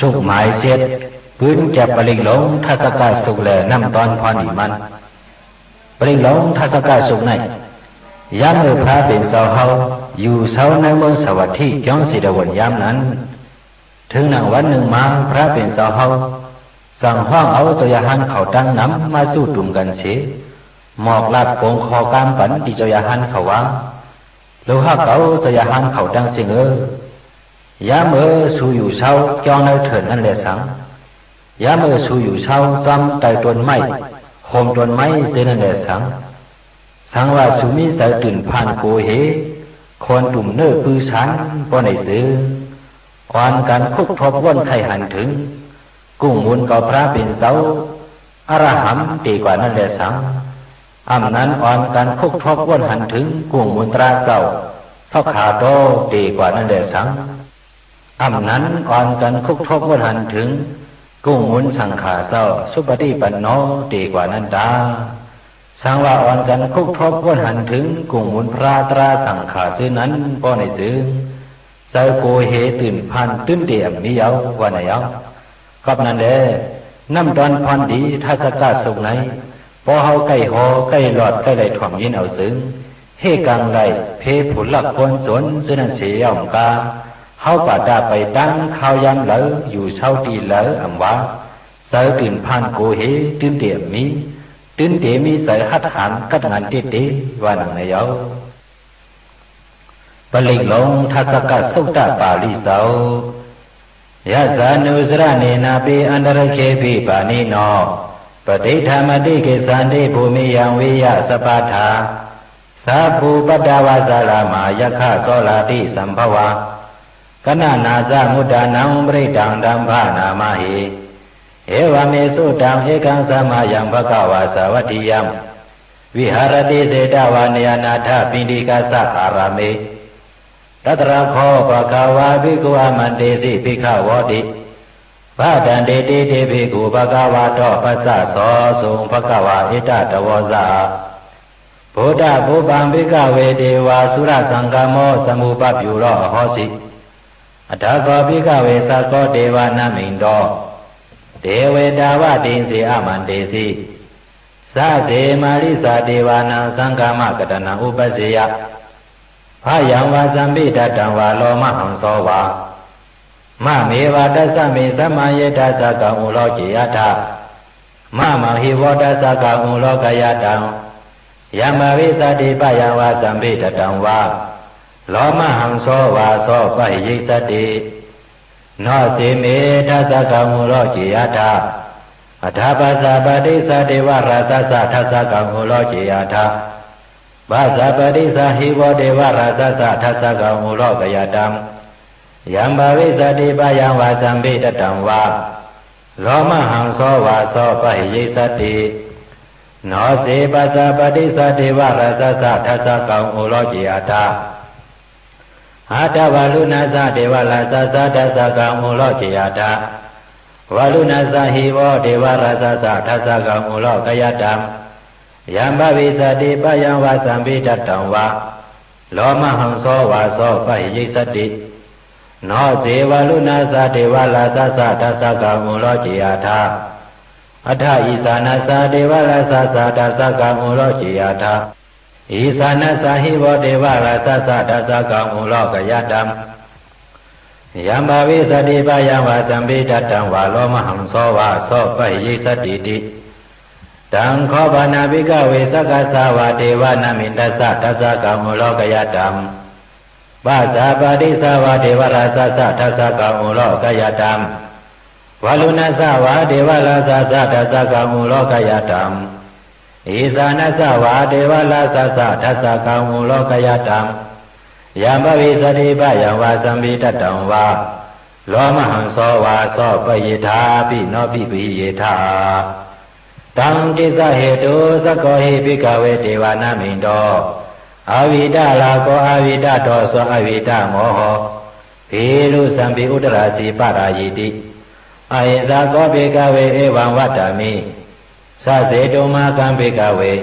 သုတ် မၢႆၸဵတ်း ပိုၼ်းၸပ်းပရိတ်ႈလူင် ထၢတ်ႈသၵသုတ်း လႄႈ ၼမ်ႉတွၼ်းၽွၼ်းလီမၼ်း။ ပရိတ်ႈလူင် ထၢတ်ႈသၵသုတ်းၼႆႉ ယၢမ်းမိူဝ်ႈၽြႃးပဵၼ်ၸဝ်ႈႁဝ်း ယူႇသဝ်းၼႂ်းမိူင်းသႃႇဝတ်ႉထိ ၵျွင်းၸေႇတဝုၼ်ႇယၢမ်းၼၼ်ႉ ထိုင်ၼင်ႇဝၼ်းၼိုင်ႈမႃး ၽြႃးပဵၼ်ၸဝ်ႈႁဝ်း ၸင်ႇႁွင်ႉဢဝ်ၸဝ်ႈရႁၢၼ်းၶဝ်တင်းၼမ် မႃးၸုတုမ်ၵၼ်သေ မွၵ်ႇလၢတ်ႈၵုင်ႇၶေႃႈၵႂၢမ်းပၼ် တီႈၸဝ်ႈရႁၢၼ်းၶဝ်ဝႃႈ၊ လူဝ်ႇႁၵ်ႉဢဝ် ၸဝ်ႈရႁၢၼ်းၶဝ်တင်းသဵင်ႈဢိူဝ်ႈ။ ယၢမ်းမိူဝ်ႈသူယူႇသဝ်း ၵျွင်းၼႂ်းထိူၼ်ႇၼၼ်ႉလႄႈသင်၊ ယၢမ်းမိူဝ်ႈသူယူႇသဝ်း ၸွမ်းတႂ်ႈတူၼ်ႈမႆႉ ႁူမ်ႈတူၼ်ႈမႆႉၸိူဝ်းၼၼ်ႉလႄႈသင်၊ သင်ဝႃႈသူမီးၸႂ်တိုၼ်ႇၽၢၼ်ႇၵူဝ်ႁေ ၶူၼ်တုမ်ႇၼိူဝ်ႉပိုဝ်းသၢၼ် ပေႃးၼႆၸိုင် ဢွၼ်ၵၼ်ၶုၵ်းထူပ်းဝူၼ်ႉၶႆႈႁၼ်ထိုင် ၵုင်ႇမုၼ်ၵဝ်ၽြႃးပဵၼ်ၸဝ်ႈ ဢရႁၼ်ႇ တေၵႂႃႇၼၼ်ႉလႄႈသင်၊ ဢမ်ႇၼၼ် ဢွၼ်ၵၼ်ၶုၵ်းထူပ်းဝူၼ်ႉႁၼ်ထိုင် ၵုင်ႇမုၼ်တြႃးၸဝ်ႈ သေႃးၶႃႇတေႃး တေၵႂႃႇၼၼ်ႉလႄႈသင်၊ ဢမ်ႇၼၼ် ဢွၼ်ၵၼ်ၶုၵ်းထူပ်းဝူၼ်ႉႁၼ်ထိုင် ၵုင်ႇမုၼ်သင်ႇၶႃႇၸဝ်ႈ သုပတိပၼ်ႇၼေႃး တေၵႂႃႇၼၼ်ႉတႃႉ။ သင်ဝႃႈ ဢွၼ်ၵၼ်ၶုၵ်းထူပ်းဝူၼ်ႉႁၼ်ထိုင် ၵုင်ႇမုၼ်ၽြႃးတြႃးသင်ႇၶႃႇၸိူဝ်းၼၼ်ႉ ပေႃးၼႆၸိုင် ၸႂ်ၵူဝ်ႁေ တိုၼ်ႇၽၢၼ်ႇ တိုၼ်းတေဢမ်ႇမီးယဝ်ႉ ဝႃႈၼႆယဝ်ႉ။ ၵွပ်ႈၼၼ်လႄႈ ၼမ်ႉတွၼ်းၽွၼ်းလီ ထၸၵသုၵ်ႈၼႆႉ ပေႃးႁဝ်းၵႆႉႁေႃး ၵႆႉလွတ်ႈ ၵႆႉလႆႈထွမ်ႇငိၼ်းဢဝ်ၸိုင် ႁႄႉၵင်ႈလႆႈ ၽေးၽုၼ်လၵ်ႉၵူၼ်းၸူၼ် ၸိူဝ်းၼၼ်ႉသေယဝ်ႉၵႃႈ ႁဝ်းၵႂႃႇတႃႇပႆတၢင်း ၶၢဝ်းယၢမ်းလႂ် ယူႇသဝ်းတီႈလႂ် ဢမ်ႇဝႃႈ ၸႂ်တိုၼ်ႇၽၢၼ်ႇၵူဝ်ႁေ တိုၼ်းတေဢမ်ႇမီး၊ တိုၼ်းတေမီးၸႂ်ႁတ်းႁၢၼ် ၵတ်းငၢၼ်ႇတႄႉတႄႉ ဝႃႈၼင်ႇၼႆယဝ်ႉ။ ပလိၵ်ႈလူင် ထၸၵသုတ်တပႃႇလိၸဝ်ႈ။ Yassānussaraṇena pi antarikṣepi pāṇino, patiṭṭhāmati gissati bhūmiyaṃ vīyasapādā. Sabbupaddavā saramā yakkhā sorāti sambhavā, kaṇhānañca mūdanaṃ parittaṃ taṃ bhaṇāma he. Evaṃ me sutaṃ. Ekaṃ samayaṃ bhagavā sāvatthiyaṃ viharati jetavane anāthapiṇḍikassa ārāme. Tatra kho bhagavā bhikkhū āmantesi bhikkhavoti. Bhadanteti te bhikkhū bhagavato paccassosuṃ. Bhagavā etadavoca. Buddhapubbaṃ bhikkhave devasurasaṅgamo sambuddhabyūro ahosi. Atha kho bhikkhave sakko devanāminto devetāvatthisi āmantesi. Sacce mārissa devānaṃ saṅghamakatanaṃ upajjhāya bhayaṃ vā sambhidhataṃ vā lomahaṃso vā māmeva tasmiṃ samaye dassakaṃ uloke atha. Māmaṃ hi vo dassakaṃ ulokayataṃ. Yaṃ bhavissati bhayaṃ vā sambhidhataṃ vā lomahaṃso vā so pahiyissati. No ce me dassakaṃ uloke atha. Atha passa paṭissa devarājassa dassakaṃ uloke atha. Passa paṭissa hi vo devarājassa dassakaṃ ulokayataṃ. Yaṃ bhavissati bhayaṃ vā sambhidhataṃ vā lomahaṃso vā so pahiyissati. No ce passa paṭissa devarājassa dassakaṃ uloke atha. Atha varuṇassa devarājassa dassakaṃ uloke atha. Varuṇassa hi vo devarājassa dassakaṃ ulokayataṃ. Yaṃ bhavissati bhayaṃ vā sambhidhataṃ vā lomahaṃso vā so pahiyissati. No ce varuṇassa devarājassa dassakaṃ uloke atha. Atha issānassa devarājassa dassakaṃ uloke atha. Issānassa hi vo devarājassa dassakaṃ ulokayataṃ. Yaṃ bhavissati bhayaṃ vā sambhidhataṃ vā lomahaṃso vā so pahiyissatiti. Taṃ kho pana bhikkhave sakkassa vā devanāmintassa dassakaṃ ulokayataṃ. Passa paṭissa vā devarājassa dassakaṃ ulokayataṃ. Varuṇassa vā devarājassa dassakaṃ ulokayataṃ. Issānassa vā devarājassa dassakaṃ ulokayataṃ. Yaṃ bhavissati bhayaṃ vā sambhidhataṃ vā lomahaṃso vā so pahiyethāpi no pahiyetha. Taṃ kissa hetuṃ. Sakko hi bhikkhave devanāminto avittarāgo avittādoso avittamoho bhīrusampi uttarāsi pārāyīti. Aheṃ sakko bhikkhave evaṃ vadāmi. Saccetuṃ mahakkaṃ bhikkhave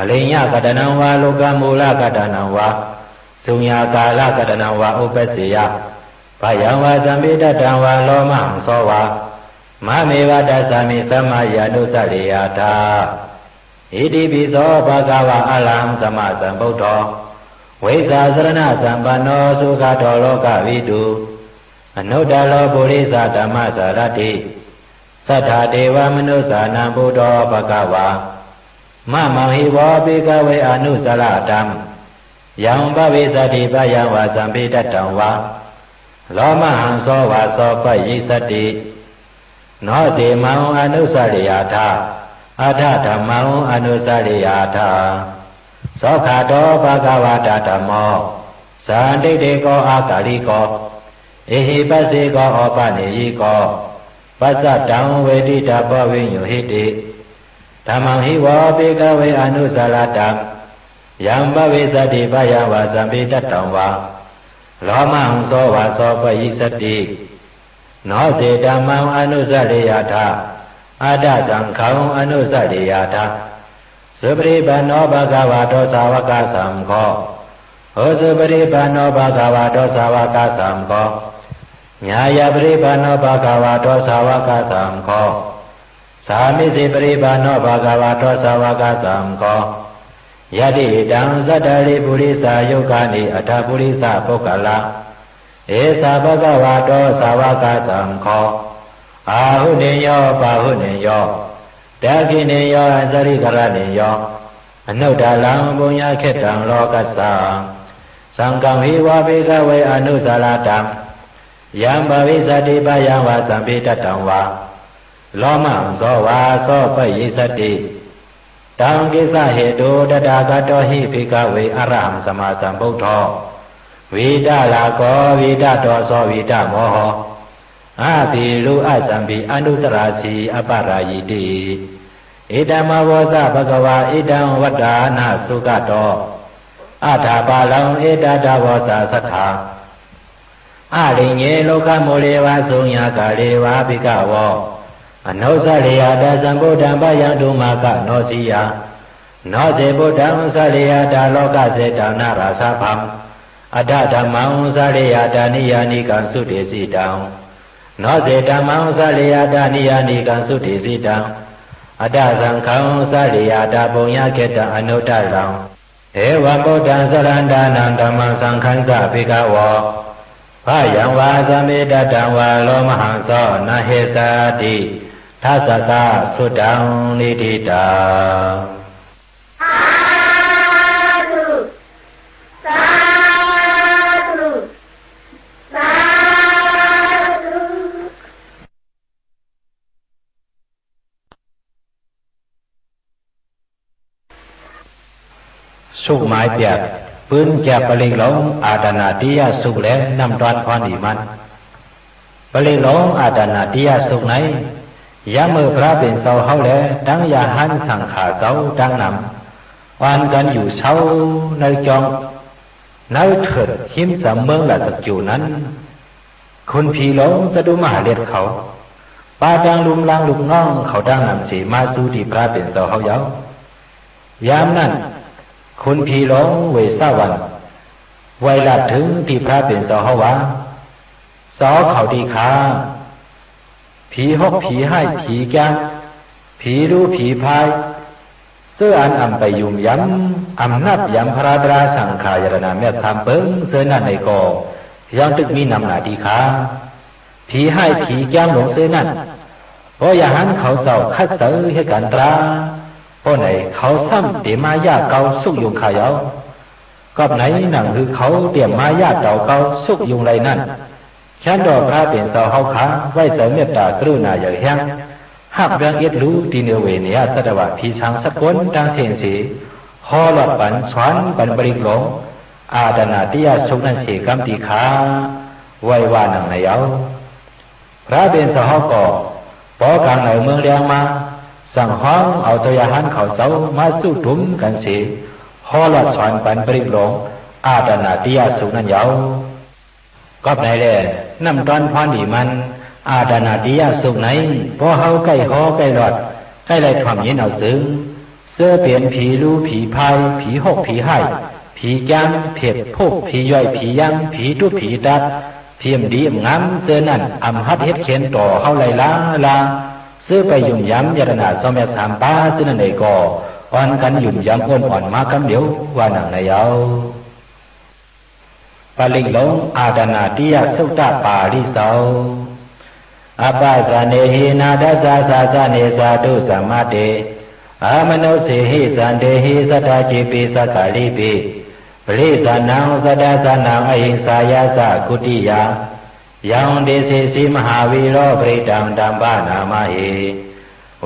ariyaṃ kaṭṭhānaṃ vā lokamūlakaṭṭhānaṃ vā suññākārakaṭṭhānaṃ vā upajjhāya bhayaṃ vā sambhidhataṃ vā lomahaṃso vā māmeva dassāmi samaye anussariyattha. Itipi so bhagavā arahaṃ sammāsambuddho vijjācaraṇasampanno sugato lokavidū anuttaro purisadammasārathi satthā devamanussānaṃ buddho bhagavā. Māmaṃ hi vo bhikkhave anussarathaṃ yaṃ bhavissati bhayaṃ vā sambhidhataṃ vā lomahaṃso vā so pahiyissati. No ce maṃ anussariyattha atha dhammaṃ anussariyattha. Sokkhāto bhagavatā dhammo sandiṭṭhiko akāliko ehipassiko opanayiko paccattaṃ veditabbo viññūhīti. Dhammaṃ hi vo bhikkhave anussaratthaṃ yaṃ bhavissati bhayaṃ vā sambhidhataṃ vā lomahaṃso vā so pahiyissati. No ce dhammaṃ anussariyattha atha saṅghaṃ anussariyattha. Supaṭipanno bhagavato sāvakasaṅgho Ujupaṭipanno bhagavato sāvakasaṅgho, ñāyapaṭipanno bhagavato sāvakasaṅgho, sāmīcipaṭipanno bhagavato sāvakasaṅgho, yadidaṃ cattāri purisayugāni aṭṭha purisapuggalā, esa bhagavato sāvakasaṅgho, āhuneyyo pāhuneyyo dakkhiṇeyyo añjalikaraṇīyo anuttaraṃ puññakkhettaṃ lokassāti. Saṅghaṃ hi vo bhikkhave anusarattaṃ yaṃ bhavissati bhayaṃ vā sambhataṃ vā, lomahaṃso vā sopayissati. Taṃ kissa hetuṃ tathāgato hi bhikkhave arahaṃ sammāsambuddho, vītarāgo vītadoso vītamoho, abhirūḷhasambī anuttarāsi aparājiti. Idamavoca bhagavā. Idaṃ vadana sugato athaparaṃ. Etadavoca satthā āraññe rukkhamūle vā shunyāgāre vā bhikkhavo anussareyyātha sambuddhaṃ bhayaṃ dummāgaṃ no siyā. No ce buddhaṃ sareyyātha lokase taṃ nārāsabhaṃ, atha dhammaṃ sareyyātha niyyānikaṃ sudesitaṃ. No ce dhammaṃ sareyyātha niyyānikaṃ sudesitaṃ, atha saṅghaṃ sareyyātha puññakkhettaṃ anuttaraṃ. Evaṃ buddhaṃ sarantānaṃ dhammaṃ saṅghañca bhikkhavo bhayaṃ vā sambhataṃ vā lomahaṃso na hessati. Tassa kā suttaṃ niṭṭhitaṃ. Sādhu, sādhu, sādhu. သုກໝາຍແປດ ປຶ້ນແຈກປະລິກຫຼົງ ອາຕານາຕິຍະສຸກ ແລະ ນຳຕອນພອນອີມັນ. ປະລິກຫຼົງ ອາຕານາຕິຍະສຸກໃນ ຍາມມື້ພຣະເປັນເຈົ້າເຮົາ ແລະ ທັງຢາຫັນສັງຂາເຈົ້າທັງນຳ ອ່ອນກັນຢູ່ເຊົາໃນຈອງ ໃນເທີດຮິມສຳເມືອງລາຊະກູນັ້ນ ຄຸນຜີຫຼົງຈະຕຸມະຫາເລດເຂົາ ປະທັງລຸມລ້າງລູກນ້ອງເຂົາທັງນຳເສ ມາສູ່ທີ່ພຣະເປັນເຈົ້າເຮົາເຍົາ. ຍາມນັ້ນ ຄຸນຜີຫຼົງເວສາວັນ ໄຫວ້ລາດເຖິງທີ່ພຣະເປັນເຈົ້າເຮົາວ່າ ເຈົ້າເຂົາທີ່ຂ້າ ຜີຫົກ ຜີຮ້າຍ ຜີກາມ ຜີລູ ຜີພາຍ ເຊິ່ງອັນອຳໄປຫຍຸ່ມຢຳ ອຳນັບຢຳພຣະຕຣາສັງຂາຍະຕະນາແມ່ນສາມເປິງເຊິ່ງນັ້ນໃນກໍ ຍັງຕຶກມີນຳໜາທີ່ຂ້າ. ຜີຮ້າຍ ຜີກາມຫຼົງເຊິ່ງນັ້ນ ເພາະຢາຫັນເຂົາເຈົ້າຄັດເຊີເຮັດການຕຣາ ເພາະໃນເຂົາຊ້ຳເຕມາຢາເກົ່າສຸກຍຸງຂ້າເຍົາ. ກອບໃນໜັງຄືເຂົາຕຽມມາຢາເຕົາເກົ່າສຸກຍຸງໄລນັ້ນ ແຄ້ນຕໍ່ພຣະເປັນເຈົ້າເຮົາຂ້າ ໄວ້ໃຈເມດຕາກະລຸນາຢ່າງແຮງ ຮັກແພງເອັດຫຼູ ຕີເໜືອເວເນຍສັດຕະວະ ຜີສາງສັກກົນທັງເສນເສ ຫໍ່ລອດປັນສອນປັນປະລິກຫຼົງ ອາຕານາຕິຍະສຸກນັ້ນເສກຳທີ່ຂ້າ ໄວ້ວ່າໜັງໃນເອົາ. ພຣະເປັນເຈົ້າເຮົາກໍ ປໍກາງໃນເມືອງແລງມາ ສັ່ງຮ້ອງເອົາເຈົ້າຢາຫັນເຂົາເຈົ້າມາຈຸຕຸມກັນເສ ຫໍ່ລອດສອນປັນປະລິກຫຼົງ ອາຕານາຕິຍະສຸກນັ້ນເຍົາ. ກອບໃນແລ ນຳຕອນພອນອີມັນ ອາຕານາຕິຍະສຸກໃນ ພວກເຮົາໃກ້ຫໍ່ໃກ້ລອດ ໃກ້ໄລ່ຖ່ວມຍິນເອົາເຊິ່ງ ເຊິ່ງເປັນຜີລູ ຜີພາຍ ຜີຫົກ ຜີຮ້າຍ ຜີກາມ ເພັດ ພຸກ ຜີຍ່ອຍ ຜີຢາມ ຜີຕຸບ ຜີຕັດ ຜີອຳດີອຳງາມເຊິ່ງນັ້ນ ອຳຫັດເຮັດເຂັນຕໍ່ເຮົາໄລ່ລາລາ ເຊິ່ງໄປຫຍຸ່ມຢຳຍາຕະນາເຈົ້າແມ່ສາມປາເຊິ່ງນັ້ນໃດກໍ ອ່ອນກັນຫຍຸ່ມຢຳໂອນອ່ອນມາກຳດຽວ ວ່າໜັງໃນເອົາ. ປະລິກຫຼົງ ອາຕານາຕິຍະສຸກຕະປາລິເຊົາ. Appasannehi nātha sāsane sādhu samāte, amanussehi santehi sadā cipi sakkāripi, parisannāṃ sadā sanaṃ ahiṃsāya saṅghuttiyā, yaṃ desesi mahāvīro parittaṃ taṃ paṇāmahe.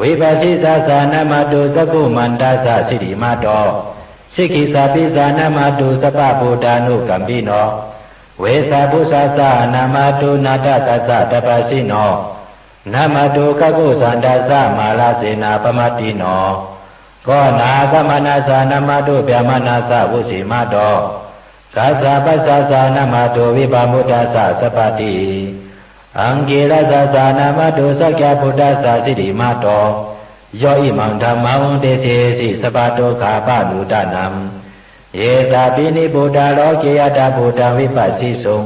Vipassissa ca namatthu, cakkhumantāssa sirīmato, sikhissapi ca namatthu, sabbabhūtānukampino, vessabhussassa namatthu, ñātakassa tapassino, namatthu kakkusandhassa mārasenappamaddino, konāgamanassa namatthu, brāhmaṇassa vusīmato, kassapassassa namatthu, vippamuttassa sabbadhi, aṅgīrasassa namatthu, sakyaputtassa sirīmato, yo imaṃ dhammaṃ desesi sabbadukkhāpanūdanaṃ, Ye sāpi nibbutā loke aṭṭha bhūtaṃ vipassisuṃ,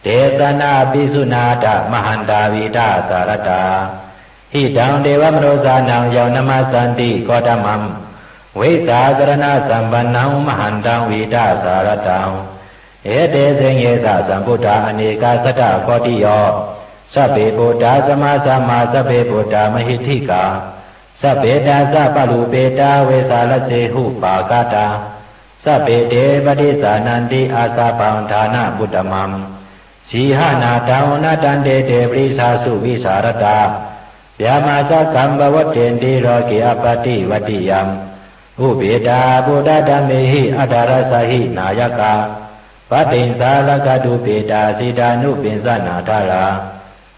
tesaṃ na āpisuṃ na ātappamahantā vītasāradā. Hitaṃ devamanussānaṃ yaṃ namassanti Gotamaṃ, vijjācaraṇasampannaṃ mahantaṃ vītasāradaṃ. Etesmiṃ ese sambuddhā anekasatakoṭiyo, sabbe buddhā sammāsambhuvā, sabbe buddhā mahiddhikā, sabbe dasapālupetā vesālase upāgatā, sabbe te paṭisājjenanti āsabhaṃ ṭhānamuttamaṃ. Sīhānaṃ taṃ naṃ tantike parisāsu vītasāradā, brahmajjhatakā pavattenti loke appaṭivattiyaṃ. Upekkhitabhūtadhammehi atthaladdhā hi nāyakā, paṭisaṅkhā lāgā dubbekkhitabbaratā sitānuppannā dārā,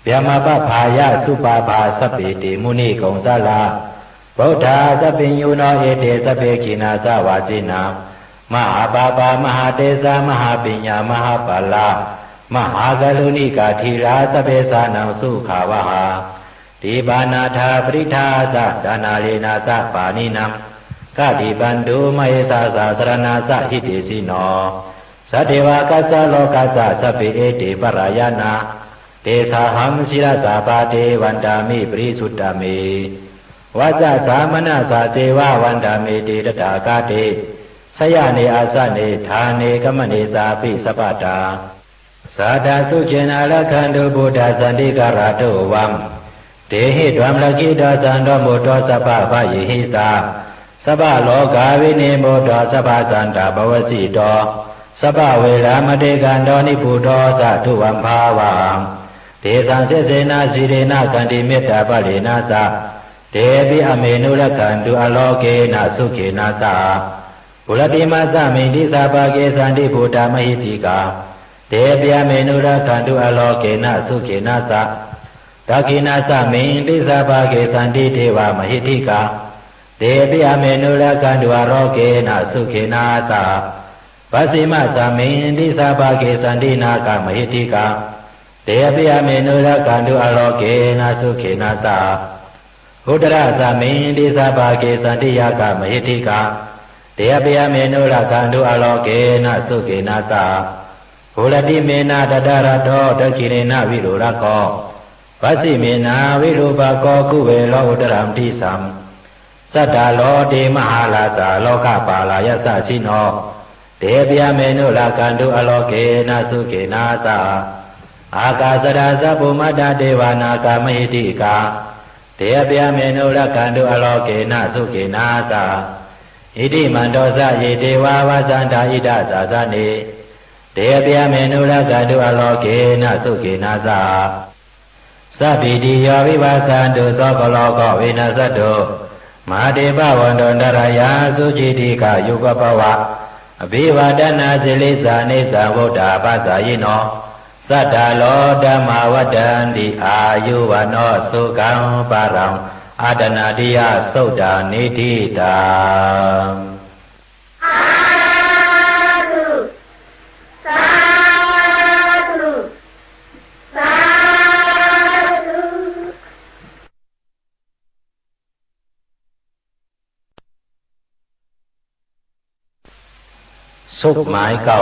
brahmapābāya supabhā sabbe te munikaṃsalā. Buddhā ca piññuno ete sabbe khīṇā ca vāsinā, mahāpāpā mahātejā mahāpuññā mahāphalā, mahākāruṇikā dhīrā sabbesānaṃ sukhāvahā. Tiṇṇannātha paridāsā ca nālāgirāja pāṇino, kāpilavatthumānāsā saraṇasāmikāyikā hitesino. Saṭṭhāvāsakā lokā ca sabbe ete parāyonā, tesahaṃ sirasā pāde vandāmi parisuddhā me. Vacasā manasā ceva vandāmete tathāgate, sayane āsane ṭhāne gamane cāpi sabbadā. Sadā sukhī attānaṃ rakkhantu buddhasāsanaṃ, tehi tvamrakkhitvā santo buddho sabbabhayāni ca, sabbarogā vinimutto sabbasantāpavajjito, sabbaveramatikkanto nibbuto ca tuvaṃ bhavaṃ. Tesaṃ tejena sīlena khantimettābalena ca, tepi āmhe nū rakkhantu ārogena sukhena ca. Puratthimāsmiṃ disā bhāge santi buddhā mahiddhikā, tepi āmhe nū rakkhantu ārogena sukhena ca. Dakkhiṇāsmiṃ disā bhāge santi devā mahiddhikā, tepi āmhe nū rakkhantu ārogena sukhena ca. Pacchimāsmiṃ disā bhāge santi nāgā mahiddhikā, tepi āmhe nū rakkhantu ārogena sukhena ca. Uttarāsmiṃ disā bhāge santi yakkhā mahiddhikā, tepi āmhe nū rakkhantu ārogena sukhena ca. Puratthimena dhataraṭṭho dakkhiṇena virūḷhako, pacchimena virūpakkho kuvero uttaraṃ disaṃ. Cattāro te mahārājā lokapālā yasasino, tepi āmhe nū rakkhantu ārogena sukhena ca. Ākāsaṭṭhā ca bhummaṭṭhā devā nāgā mahiddhikā, tepi āmhe nū rakkhantu ārogena sukhena ca. Iddhimanto ca ye devā vasantā ida sāsane, tepi āmhe nū rakkhantu ārogena sukhena ca. Sabbītiyo vivajjantu sabbarogo vinassatu, mā te bhavatvantarāyo sukhī dīghāyuko bhava. Abhivādanasīlissa niccaṃ vuḍḍhāpacāyino, cattāro dhammā vaḍḍhanti āyu vaṇṇo sukhaṃ balaṃ. Āṭānāṭiyasuttā niṭṭhitaṃ. Sādhu, sādhu, sādhu. သုတ် မၢႆၵ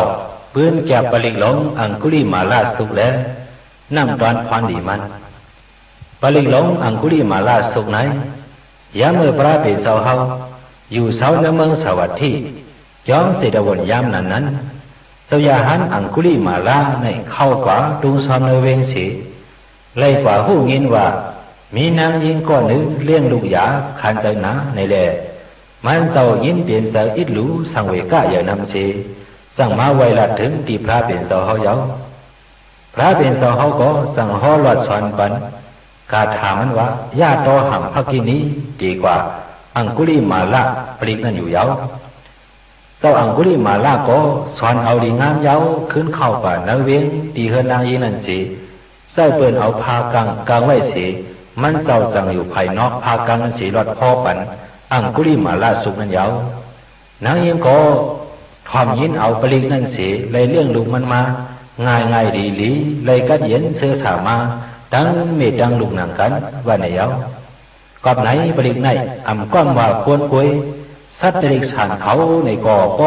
ဝ်ႈ ပိုၼ်းၵႅပ်ႈပရိၵ်ႈလူင် ဢင်ႇၵုလိမႃႇလသုတ်လႄႈ ၼမ်ႉတွၼ်းၽွၼ်းလီမၼ်း။ ပရိၵ်ႈလူင် ဢင်ႇၵုလိမႃႇလသုတ်ၼႆႉ ယၢမ်းမိူဝ်ႈၽြႃးပဵၼ်ၸဝ်ႈႁဝ်း ယူႇသဝ်းၼႂ်းမိူင်းသႃႇဝတ်ႉထိ ၵျွင်းၸေႇတဝုၼ်ႇ ယၢမ်းၼၼ်ႉၼၼ်ႉ ၸဝ်ႈရႁၢၼ်း ဢင်ႇၵုလိမႃႇလၼႆႉ ၶဝ်ႈၵႂႃႇတူင်ႇသွမ်းၼႂ်းဝဵင်းသေ လႆႈၵႂႃႇႁူႉငိၼ်းဝႃႈ မီးၼၢင်းယိင်းၵေႃႉၼိုင်ႈ လဵင်ႉလုၵ်ႈယႃႇ ၶၢၼ်ၸႂ်ၼႃႇၼႆလႄႈ မၼ်းၸဝ်ႈယိၼ်းပဵၼ်ၸႂ် ဢီးလူ သင်ႇဝေႇၵ ယႂ်ႇၼမ်သေ ၸင်ႇမႃးဝႆႈလၢတ်ႈထိုင် တီႈၽြႃးပဵၼ်ၸဝ်ႈႁဝ်းယဝ်ႉ။ ၽြႃးပဵၼ်ၸဝ်ႈႁဝ်းၵေႃႈ ၸင်ႇႁေႃးလွတ်ႈသွၼ်ပၼ် ၵႃႇထႃႇမၼ်းဝႃႈ ယတေႃးႁင်ႇ ၽၵ်ႉၵိၼီႇ တေၵႂႃႇ ဢင်ႇၵုလိမႃႇလ ပရိၵ်ႈၼၼ်ႉယူႇယဝ်ႉ။ ၸဝ်ႈဢင်ႇၵုလိမႃႇလၵေႃႈ သွၼ်ဢဝ်လီငၢမ်းယဝ်ႉ ၶိုၼ်းၶဝ်ႈၵႂႃႇၼႂ်းဝဵင်း တီႈႁိူၼ်းၼၢင်းယိင်းၼၼ်ႉသေ ၸႂ်ႉပိူၼ်ႈဢဝ်ၽႃႈၵင်ႈ ၵင်ႈဝႆႉသေ မၼ်းၸဝ်ႈၸင်ႇယူႇၽၢႆႇၼွၵ်ႈၽႃႈၵင်ႈၼၼ်ႉသေ လွတ်ႈၽေႃးပၼ် ဢင်ႇၵုလိမႃႇလသုတ်ႈၼၼ်ႉယဝ်ႉ။ ၼၢင်းယိင်းၵေႃႈ ထွမ်ႇငိၼ်းဢဝ်ပရိၵ်ႈၼၼ်ႉသေ လႆႈလဵင်ႉလုၵ်ႈမၼ်းမႃး ငၢႆႈငၢႆႈလီလီ လႆႈၵတ်းယဵၼ်သိူဝ်းသႃႇမႃး တင်းမႄႈတင်းလုၵ်ႈၼင်ႇၵၼ် ဝႃႈၼႆယဝ်ႉ။ ၵွပ်ႈၼႆ ပရိၵ်ႈၼႆႉ ဢမ်ႇၵွမ်ႉဝႃႈၵူၼ်းၵူၺ်း သတ်းတိရိတ်ႉသၢၼ်ႇၶဝ်ၼႆႉၵေႃႈ ပေႃးၶဝ်လဵင်ႉလုၵ်ႈယၢပ်ႇၸိုင် ဢဝ်ဢင်ႇၵုလိမႃႇလသုတ်ႈၼႆႉ မုၼ်းပဝ်ႇၼမ်ႉသေ ပၼ်ၵိၼ်တႃႉ တိုၼ်းတေလဵင်ႉငၢႆႈမႃးၵမ်းလဵဝ် ဢမ်ႇႁၢင်ႉယဝ်ႉ။ ၼမ်ႉတွၼ်းၽွၼ်းလီမၼ်း ဢင်ႇၵုလိမႃႇလသုတ်ႈၼႆႉ ပေႃးႁဝ်းၵႆႉႁေႃးၵႆႉလွတ်ႈ ၵႆႉလႆႈထွမ်ႇငိၼ်းဢဝ် ပေႃးၼႆၸိုင် ဢၼ်ပဵၼ်ၼၢင်းယိင်းၶဝ် ဝူဝ်းမေးၵႂၢႆးမေးၶဝ် တေၵႂႃႇတူဝ်မေးတင်းၼမ်ၸိူဝ်းၼၼ်ႉ လႆႈလဵင်ႉလုၵ်ႈမႃး ငၢႆႈလူမ်ၸႂ်ၽႂ်မၼ်းသေ ဢမ်ႇမီးတၢင်းယၢပ်ႇၽိုတ်ႇၶၼ်ၸႂ်သင် ဝႃႈၼႆယဝ်ႉ။ တီႈဝၢၼ်ႈၼွၵ်ႈၸွၵ်းထိူၼ်ႇ တီႈဢၼ်ဢမ်ႇမီးႁူင်းယႃ မႄႈလုၵ်ႈဢွၼ်ႇၼၼ်ႉ လီၵႆႉလွတ်ႈၵႆႉႁေႃး တီႈတေယဝ်ႉ။ ပလိၵ်ႈလူင် ဢင်ႇၵုလိမႃႇလသုတ်ႈတႃႉ ပႃႇလိၸဝ်ႈ။ Parittaṃ yaṃ bhaṇantassa nisinnadānādhovanaṃ, udakaṃ pīvināseti sabbameva parissayaṃ. Sotthinā kappavutthānaṃ yaṃ sāsati tiṭṭhaṅ ṭhāne, therassaṃ gulimālassa lokanathena bhāsitaṃ. Kappatthāyiṃ mahātejaṃ parittaṃ taṃ bhaṇāma he. Yatohaṃ bhagini ariyāya jātiyā jāto, nābhijānāmi siñcin sabbāṇaṃ jīvitā varopetā. Tenā saccena sotthi te hotu sottikappassa. Yatohaṃ bhagini ariyāya jātiyā jāto, nābhijānāmi siñcin sabbāṇaṃ jīvitā varopetā. Tenā saccena sotthi te hotu sottikappassa. Yatohaṃ bhagini ariyāya jātiyā jāto, nābhijānāmi siñcin sabbāṇaṃ jīvitā varopetā. Tenā saccena sotthi te hotu sottikappassa. Aṅgulimālasuttaṃ niṭṭhitaṃ. Sādhu, sādhu, sādhu. သုတ်ႈမၢႆသိပ်း ပိုၼ်းၵႅပ်ႈပလိၵ်ႈလူင် သပ်ႉပ ပတ်ႉၸင်ႇၵသုတ်ႈ လႄႈ ၼမ်ႉတွၼ်းၽွၼ်းလီမၼ်း။ ပလိၵ်ႈလူင် ပတ်ႉၸင်ႇၵသုတ်ႈၼႆႉ ယၢမ်းမိူဝ်ႈၽြႃးပဵၼ်ၸဝ်ႈႁဝ်း ယူႇသဝ်းတီႈၼႂ်းမိူင်းရႃႇၸၵျူဝ်ႇ ၵျွင်းဝေႇလုဝုၼ်ႇၼၼ်ႉ ၽွင်းၼၼ်ႉ ၸဝ်ႈမႁႃႇၵတ်ႉသပၼႆႉၼႆၵေႃႈ သမ်ႉယူႇသဝ်းတီႈထမ်ႈဝိပလ္လိ ႁိမ်းၸမ်မိူင်းရႃႇၸၵျူဝ်ႇၼၼ်ႉယဝ်ႉ။ ယၢမ်းၼၼ်ႉ ၸဝ်ႈမႁႃႇၵတ်ႉသပ သမ်ႉၸပ်းၼၢဝ်ႁႅင်းဝႆႉလႄႈ ထိုင်ယၢမ်းႁူဝ်ၶမ်ႈမႃး ၽြႃးပဵၼ်ၸဝ်ႈႁဝ်း ၸင်ႇယုၵ်ႉတူဝ်ယေႃးၶိင်း ၵႂႃႇၸူးသေ ထၢမ်ဝႃႈ လုၵ်ႈႁၵ်ႉၵဝ် ၸဝ်ႈမႁႃႇၵတ်ႉသပဢိူဝ်း၊ တၢင်းပဵၼ်ယေႃးၵႃႇၸဝ်ႈႁဝ်းၼႆႉ ပဵၼ်ႁိုဝ် ၸွင်ႇၶႅၼ်းမႃးႁိုဝ် ၼႆလႄႈ မၼ်းၸဝ်ႈၸင်ႇတွပ်ႇဝႃႈ တၢင်းပဵၼ်ၶႃႈႁဝ်းပေႉႁဝ်းၼႆႉ ဢမ်ႇမီးလွင်ႈၶႅၼ်းမႃးၶႃႈ၊ ယႃႇၶႅၼ်းၼႃႇမႃးတီႈၶႃႈဢေႃႈ ဝႃႈၼႆယဝ်ႉ။ ၽြႃးပဵၼ်ၸဝ်ႈၸင်ႇဝႃႈ ၵဝ်တေႁေႃးလွတ်ႈပၼ် ပလိၵ်ႈလူင် ပတ်ႉၸင်ႇၵသုတ်ႈၼၼ်ႉ ၸဝ်ႈပႂ်ႉထွမ်ႇဢဝ်လႄႈ ဝႃႈၼႆသေ ၽြႃးပဵၼ်ၸဝ်ႈႁဝ်း ၸင်ႇႁေႃးပၼ် သတိမေႇ ၵတ်ႉသပ ပတ်ႉၸင်ႇၵ တေၵႂႃႇပလိၵ်ႈၼၼ်ႉယဝ်ႉ။ မိူဝ်ႈၼၼ်ႉၼင်ႇၵဝ်ႇ ထႅင်ႈပွၵ်ႈၼိုင်ႈ ၸဝ်ႈမႁႃႇမွၵ်ႉၵလၼ်ႇ ဢမ်ႇယူႇလီလႄႈ ၽြႃးပဵၼ်ၸဝ်ႈႁဝ်း ၸင်ႇယုၵ်ႉတူဝ်ယေႃးၶိင်း ၵႂႃႇႁေႃးလွတ်ႈပၼ် သတိမေႇ မွၵ်ႉၵလၼ ပတ်ႉၸင်ႇၵ တေၵႂႃႇပလိၵ်ႈၼၼ်ႉသေ တၢင်းပဵၼ်ၸဝ်ႈၵေႃႈ ၵိုင်ႉၵၢင်ႉႁၢႆၵႂႃႇ မီးတၢင်းၵတ်းယဵၼ် ယူႇလီသိူဝ်းသႃႇမႃးၵမ်းလဵဝ် ဝႃႈၼႆယဝ်ႉ။ ထိုင်ၼင်ႇပွၵ်ႈၼိုင်ႈ ၽြႃးပဵၼ်ၸဝ်ႈႁဝ်း ဢမ်ႇယူႇလီလႄႈ ၸင်ႇၸႂ်ႉၸဝ်ႈၸုၼ်ႇတမထေႇ ႁေႃးလွတ်ႈပၼ် ပတ်ႉၸင်ႇၵပလိၵ်ႈ သုတ်ႈၼၼ်ႉလႄႈ ၽြႃးပဵၼ်ၸဝ်ႈႁဝ်းၵေႃႈ လႆႈၸိုၼ်ႈၶႅၼ်းယူႇလီမႃးၵမ်းလဵဝ် ဝႃႈၼႆယဝ်ႉ။ ၵွပ်ႈၼႆလႄႈ ၼမ်ႉတွၼ်းၽွၼ်းလီမၼ်း ပတ်ႉၸင်ႇၵသုတ်ႈၼႆႉ ပေႃးႁဝ်းၵႆႉႁေႃးၵႆႉလွတ်ႈ ၵႆႉလႆႈထွမ်ႇငိၼ်းဢဝ် ပေႃးၼႆၸိုင် ႁႄႉၵင်ႈလႆႈ ယေႃးၵႃႇတၢင်းပဵၼ် ၵူႈသၢမ်သႅၼ်းပိူင်သေ ၸိူဝ်းပဵၼ်ယေႃးၵႃႇယူႇ ၸိူဝ်းဢမ်ႇယူႇလီ ၸိူဝ်းၼၼ်ႉၼႆၵေႃႈ ၸဵဝ်းၸိုၼ်ႈၶႅၼ်းယူႇလီမႃး၊ ၸိူဝ်းယူႇလီဝႆႉယူႇ ၸိူဝ်းၼၼ်ႉၼႆၵေႃႈ ဢမ်ႇသူႈပဵၼ်ယေႃးၵႃႇတၢင်းပဵၼ်သင်သေ လႆႈၵတ်းယဵၼ်သိူဝ်းသႃႇ၊ ယေႃးၵႃႇၵၢင်းယၢၼ် ႁဵတ်းၵၢၼ်ၸဵဝ်းတၼ်း ဝၼ်းတၢႆ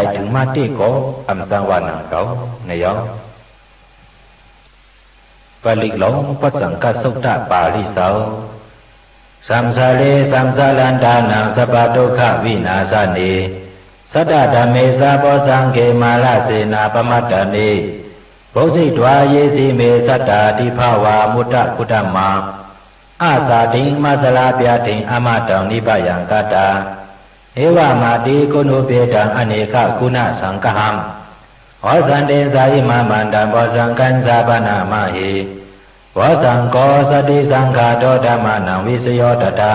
ထိုင်မႃးတႄႉၵေႃႈ ဢမ်ႇၸၢင်ႈဝႃႈၼင်ႇၵဝ်ႇ ၼႆယဝ်ႉ။ ပလိၵ်ႈလူင် ပတ်ႉၸင်ႇၵသုတ်ႈတ ပႃႇလိၸဝ်ႈ။ Saṃsāre saṃsārantānaṃ sabbadukkhavināsāye, satthadhammesa bojjhaṅge mārasenā pamaddave, bujjhitvā ye sīme sattā tībrā vā muttā kuṭamā, āsadiṃ mācalā byādhiṃ amataṃ nibbayaṃ kattā, evamādiguṇūpetaṃ anekaguṇasaṅgahaṃ, osantecca imam antaṃ bojjhaṅgañca bhaṇāma he. Bojjhaṅgo satisaṅkhāto dhammānaṃ vicayo tathā,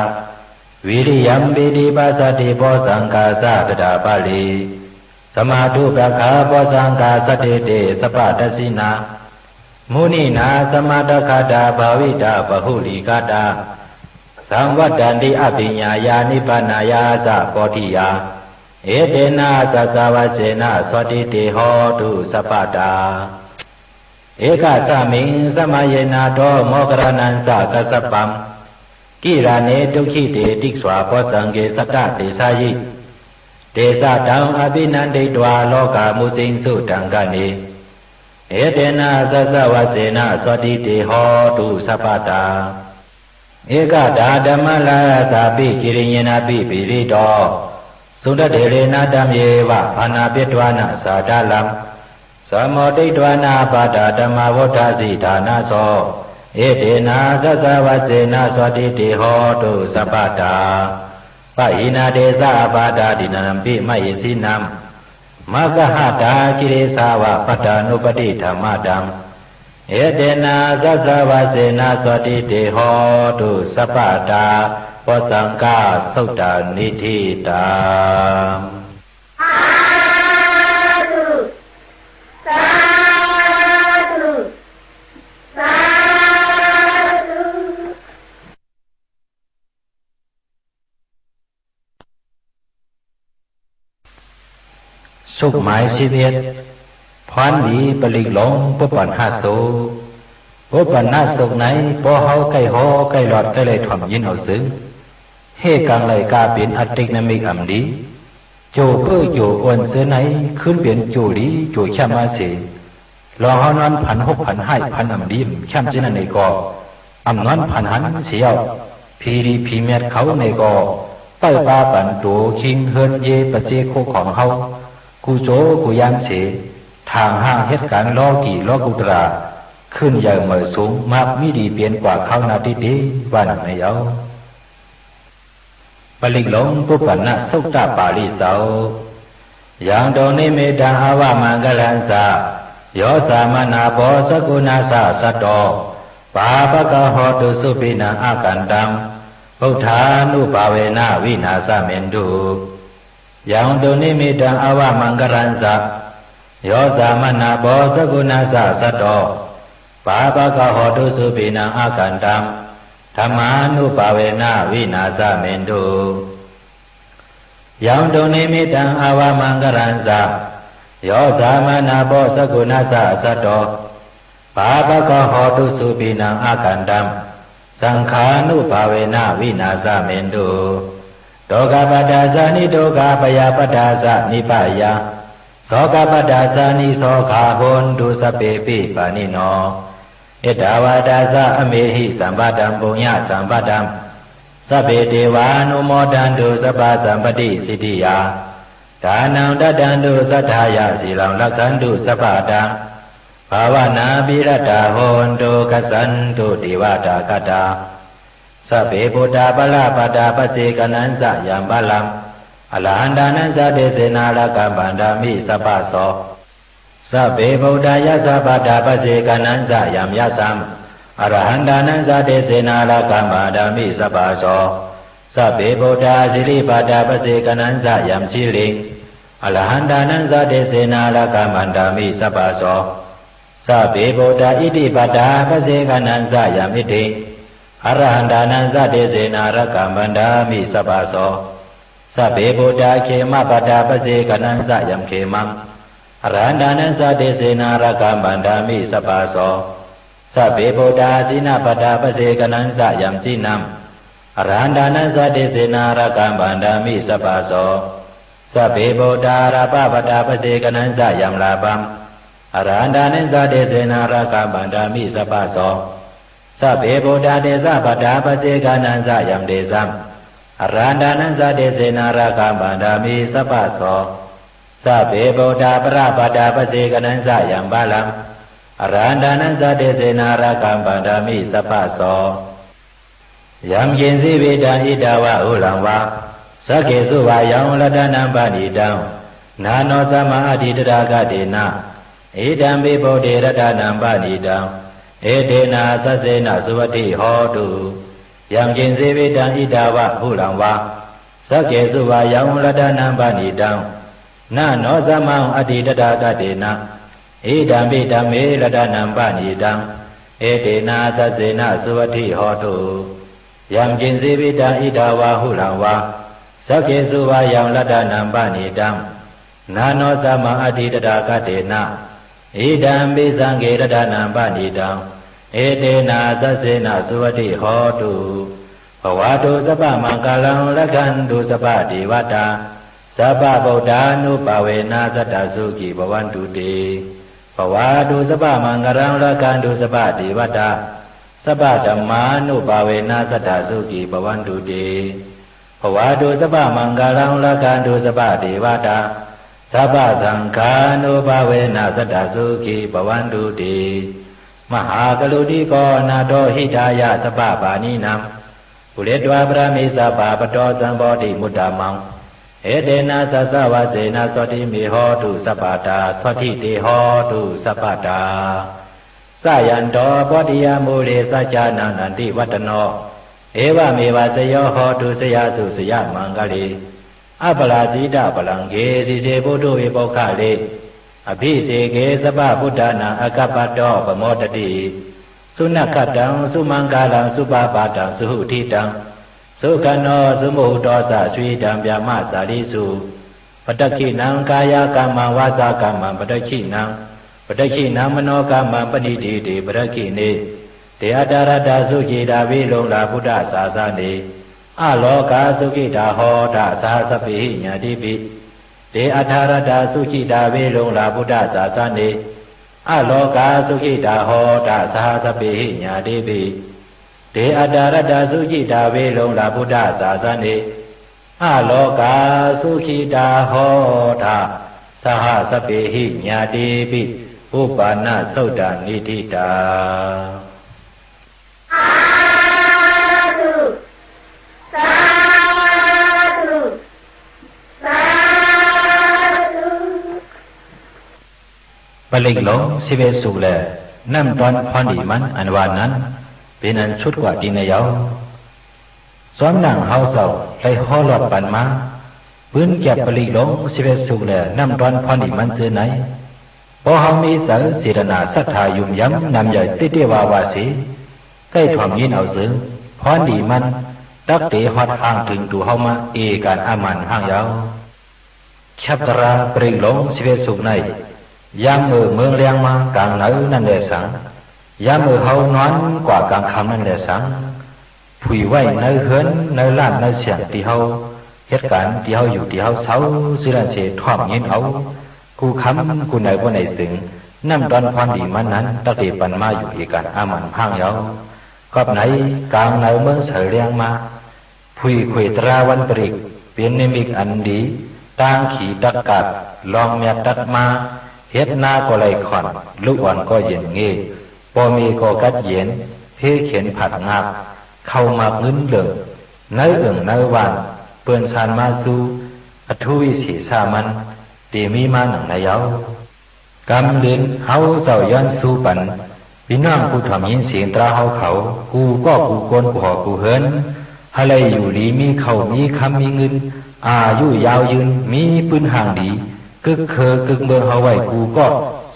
viriyampītipassaddhi bojjhaṅgā sakkaṭā balī, samādhupekkhabojjhaṅgā saṭṭhete sabbadassinā, muninā sammadakkhātā bhāvitā bahulīkatā, saṃvattanti abhiññāya nibbānāya ca bodhiyā. Etena saccavajjena sotthi te hotu sabbadā. Ekasmiṃ samaye nātho moggallānañca kassapaṃ, gilāne dukkhite disvā bojjhaṅge satta desayi, tesattaṃ abhinanditvā rogā mucciṃsu taṅkhaṇe. Etena saccavajjena sotthi te hotu sabbadā. Ekadā dhammarājāpi giriyenapi pīḷito, sudadherena taṃ yeva bhaṇāpetvāna sādaraṃ, sammoditvāna ābādhā tamhā vuṭṭhāsi ṭhānaso. Etena saccavajjena sotthi te hotu sabbadā. Pahīnā te ca ābādhā tiṇṇannampi mahesinaṃ, maggāhatakilesā va pattānuppattidhammataṃ. Etena saccavajjena sotthi te hotu sabbadā. Bojjhaṅgā suttaṃ niṭṭhitaṃ. Sādhu, sādhu, sādhu. သုတ် မၢႆသိပ်းဢဵတ်း ၽွၼ်းလီပလိၵ်ႈလူင် ပုပ်ႉပၼ်ႇႁသုတ်ႈ။ ပုပ်ႉပၼ်ႇႁသုတ်ႈၼႆႉ ပေႃးႁဝ်းၵႆႉႁေႃး ၵႆႉလွတ်ႈ ၵႆႉလႆႈထွမ်ႇငိၼ်းဢဝ်ၸိုင် ႁႄႉၵင်ႈလႆႈၵႃႈပဵၼ် ဢတိၵ်ႈၼမိၵ်ႈဢမ်ႇလီ ၸူဝ်ႈပိူဝ်ႉၸူဝ်ႈဢူၼ်ႈၸိူဝ်းၼႆႉ ၶိုၼ်းပဵၼ်ၸူဝ်ႈလီ ၸူဝ်ႈၶႅမ်ႉမႃးသေ လွင်ႈႁဝ်းၼွၼ်းၽၼ်ႁူၵ်းၽၼ်ႁၢႆႉ ၽၼ်ဢမ်ႇလီဢမ်ႇၶႅမ်ႉၸိူဝ်းၼၼ်ႉၼႆၵေႃႈ ဢမ်ႇၼွၼ်းၽၼ်ႁၼ်သေယဝ်ႉ ၽီလီၽီမျၢတ်ႈၶဝ်ၼႆၵေႃႈ ပႂ်ႉပႃးပၼ်တူဝ်ၶိင်းႁိူၼ်းယေး ပၸေးၶူဝ်းၶွင်ႁဝ်း ၵူႈၸူဝ်ႈၵူႈယၢမ်းသေ ထၢင်ႇႁၢင်ႈႁဵတ်းၵၢၼ်လေႃးၵီႇလေႃးၵုတ်ႉတရႃႇ ၶိုၼ်ႈယႂ်ႇမႂ်ႇသုင် မၢၵ်ႈမီးလီပဵၼ်ၵႂႃႇ ၶၢဝ်းၼႃႈတႄႉတႄႉ ဝႃႈၼင်ႇၼႆယဝ်ႉ။ ပလိၵ်ႈလူင် ပုပ်ႉပၼ်ႇၼသုတ်ႉတပႃႇလိၸဝ်ႈ။ Yaṃ dunnimittaṃ avamaṅgalañca, yo cāmanāpo sakuṇassa saddo, pāpaggaho dussupinaṃ akantaṃ, buddhānubhāvena vināsamentu. Yaṃ dunnimittaṃ avamaṅgalañca, yo cāmanāpo sakuṇassa saddo, pāpaggaho dussupinaṃ akantaṃ, dhammānubhāvena vināsamentu. Yaṃ dunnimittaṃ avamaṅgalañca, yo cāmanāpo sakuṇassa saddo, pāpaggaho dussupinaṃ akantaṃ, saṅghānubhāvena vināsamentu. Dukkhappattā ca niddukkhā, bhayappattā ca nibbhayā, sokappattā ca nissokā, hontu sabbepi pāṇino. Ettāvatā ca amhehi, sambhataṃ puññasampadaṃ, sabbe devānumodantu, sabbasampattisiddhiyā. Dānaṃ dadantu saddhāya, sīlaṃ rakkhantu sabbadā, bhāvanābhiratā hontu, gacchantu devatāgatā. Sabbe buddhā balappattā, paccekānañca yaṃ balaṃ, arahantānañca tejena, rakkhaṃ bandhāmi sabbaso. Sabbe buddhā yasassapattā, paccekānañca yaṃ yasaṃ, arahantānañca tejena, rakkhaṃ bandhāmi sabbaso. Sabbe buddhā siripattā, paccekānañca yaṃ siriṃ, arahantānañca tejena, rakkhaṃ bandhāmi sabbaso. Sabbe buddhā iddhipattā, paccekānañca yaṃ iddhiṃ, arahantānañca tejena, rakkhaṃ bandhāmi sabbaso. Sabbe buddhā khemapattā, paccekānañca yaṃ khemaṃ, arahantānañca tejena, rakkhaṃ bandhāmi sabbaso. Sabbe buddhā jinapattā, paccekānañca yaṃ jinaṃ, arahantānañca tejena, rakkhaṃ bandhāmi sabbaso. Sabbe buddhā lābhapattā, paccekānañca yaṃ lābhaṃ, arahantānañca tejena, rakkhaṃ bandhāmi sabbaso. Sabbe buddhā tejapattā, paccekānañca yaṃ tejaṃ, arahantānañca tejena, rakkhaṃ bandhāmi sabbaso. Sabbe buddhā balapattā, paccekānañca yaṃ balaṃ, arahantānañca tejena, rakkhaṃ bandhāmi sabbaso. Yaṃ kiñci vittaṃ idha vā huraṃ vā, saggesu vā yaṃ ratanaṃ paṇītaṃ, na no samādi tathāgatena, idampi buddhe ratanaṃ paṇītaṃ, etena saccena suvatthi hotu. Yaṅkiñci vittaṃ idha vā huraṃ vā, saggesu vā yaṃ ratanaṃ paṇītaṃ, na no samaṃ atthi tathāgatena, idampi dhamme ratanaṃ paṇītaṃ, etena saccena suvatthi hotu. Yaṅkiñci vittaṃ idha vā huraṃ vā, saggesu vā yaṃ ratanaṃ paṇītaṃ, na no samaṃ atthi tathāgatena, idampi saṅghe ratanaṃ paṇītaṃ, etena saccena suvatthi hotu. Bhavatu sabbamaṅgalaṃ, rakkhantu sabbadevatā, sabbabuddhānubhāvena sadā sukhī bhavantu te. Bhavatu sabbamaṅgalaṃ, rakkhantu sabbadevatā, sabbadhammānubhāvena sadā sukhī bhavantu te. Bhavatu sabbamaṅgalaṃ, rakkhantu sabbadevatā, sabbasaṅghānubhāvena sadā sukhī bhavantu te. Mahākāruṇiko nātho hitāya sabbapāṇinaṃ, pūretvā pāramī sabbā patto sambodhimuttamaṃ, etena saccavajjena sotthi me hotu sabbadā, sotthi te hotu sabbadā. Jayanto bodhiyā mūle sakyānaṃ nandivaḍḍhano, evameva jayo hotu jayassu jayamaṅgale. Aparājitapallaṅke sīse paṭhavipokkhare, abhiseke sabbabuddhānaṃ aggappatto pamodati. Sunakkhattaṃ sumaṅgalaṃ supabhātaṃ suhuṭṭhitaṃ, sukhaṇo sumuhutto ca suyiṭṭhaṃ brahmacārisu. Padakkhiṇaṃ kāyakammaṃ vācākammaṃ padakkhiṇaṃ, padakkhiṇaṃ manokammaṃ paṇidhī te padakkhiṇe. Te atthaladdhā sukhitā viruḷhā buddhasāsane, arogā sukhitā hotha saha sabbehi ñātibhi. Te atthaladdhā sukhitā viruḷhā buddhasāsane, arogā sukhitā hotha saha sabbehi ñātibhi. Te atthaladdhā sukhitā viruḷhā buddhasāsane, arogā sukhitā hotha saha sabbehi ñātibhi, uppannasuttaṃ niṭṭhitaṃ. Sādhu, sādhu, sādhu. ပရိတ်ႈလူင် သိပ်းဢဵတ်း သုတ်ႈလႄႈ ၼမ်ႉတွၼ်းၽွၼ်းလီမၼ်း ဢၼ်ဝႃႈၼၼ်ႉ ပဵၼ်ဢၼ်သုတ်းၵႂႃႇ တီႈၼႆႈယဝ်ႉ။ ၸွမ်းၼင်ႇႁဝ်းၸဝ်ႈ လႆႈႁေႃးလွတ်ႈပၼ်မႃး ပိုၼ်းၵႅပ်ႈ ပရိတ်ႈလူင် သိပ်းဢဵတ်း သုတ်ႈလႄႈ ၼမ်ႉတွၼ်းၽွၼ်းလီမၼ်း ၸိူဝ်းၼႆႉ ပေႃးႁဝ်းမီးၸႂ် ၸေႇတၼႃႇ သတ်ႉထႃႇ ယုမ်ႇယမ် ၼမ်ယႂ်ႇ တႄႉတႄႉဝႃႈဝႃႈသေ ၸႂ်ထွမ်ႇငိၼ်းဢဝ်ၸိုင် ၽွၼ်းလီမၼ်း တၵ်းတေႁွတ်ႈႁၢင်ႈ ထိုင်တူဝ်ႁဝ်းမႃး ဢေႇၵၼ်ႇ ဢမၢၼ်ႇႁၢင်ႈယဝ်ႉ။ ၶႅပ်းတြႃး ပရိတ်ႈလူင် သိပ်းဢဵတ်း သုတ်ႈၼႆႉ ယၢမ်းမိူဝ်ႈ မိူင်းလႅင်းမႃး ၵၢင်ၼႂ်ၼၼ်ႉလႄႈသင်၊ ယၢမ်းမိူဝ်ႈ ႁဝ်းၼွၼ်းၵႂႃႇ ၵၢင်ၶမ်ႈၼၼ်ႉလႄႈသင်၊ ၽုၺ်ႇဝႆႉ ၼႂ်းႁိူၼ်း ၼႂ်းလၢၼ်ႉ ၼႂ်းသႅင်ႇ တီႈႁဝ်းႁဵတ်းၵၢၼ် တီႈႁဝ်းယူႇ တီႈႁဝ်းသဝ်း ၸိူဝ်းၼၼ်ႉသေ ထွမ်ႇငိၼ်းဢဝ် ၵူႈၶမ်ႈၵူႈၼႂ် ပေႃးၼႆၸိုင် ၼမ်ႉတွၼ်းၽွၼ်းလီမၼ်းၼၼ်ႉ တၵ်းတေပၼ်မႃးယူႇ ဢေႇၵၼ်ႇ ဢမၢၼ်ႇႁၢင်ႈယဝ်ႉ။ ၵွပ်ႈၼႆ ၵၢင်ၼႂ်မိူင်းသႂ် လႅင်းမႃး ၽုၺ်ႇၶူၺ်ႇတြႃး ဝၼ်းပရိတ်ႈ ပဵၼ်ၼိမိတ်ႈဢၼ်လီ တၢင်းၶီတၵ်းၵၢတ်ႇ လွင်ႈမျၢတ်ႈတၵ်းမႃး ႁဵတ်းၼႃးၵေႃႈ လႆႈၶွၼ်ႇ၊ လုၵ်ႈဢွၼ်ႇၵေႃႈ ယဵၼ်ႇငႄႈ၊ ပေႃႈမႄႈၵေႃႈ ၵတ်းယဵၼ်၊ ၽေးၶဵၼ်ၽၢတ်ႇငၢပ်ႈ ၶဝ်ႈမၢၵ်ႈငိုၼ်းလိူင်ႇ ၼႂ်းဢိူင်ႇၼႂ်းဝၢၼ်ႈ ပိူၼ်ႈသၢၼ်မႃးၸူး ဢထူးဝိသေႇသမၼ်း တေမီးမႃး ၼင်ႇၼႆယဝ်ႉ။ ၵမ်းလိုၼ်း ႁဝ်းၸဝ်ႈ ယွၼ်းသူးပၼ် ပီႈၼွင်ႉ ၽူႈထွမ်ႇငိၼ်းသဵင်တြႃးႁဝ်းၶဝ် ၵူႈၵေႃႉၵူႈၵူၼ်း ၵူႈႁေႃၵူႈႁိူၼ်း ႁႂ်ႈလႆႈယူႇလီ မီးၶဝ်ႈမီးၶမ်း မီးငိုၼ်း ဢႃႇယုယၢဝ်းယိုၼ်း မီးပိုၼ်းႁၢင်ႈလီ ၵိုၵ်းၶိူဝ်းၵိုၵ်းမိူင်းႁဝ်းဝႆႉ ၵူႈ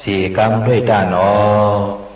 ၵေႃႉသေၵမ်း လူၺ်ႈတႃႉၼေႃႈ။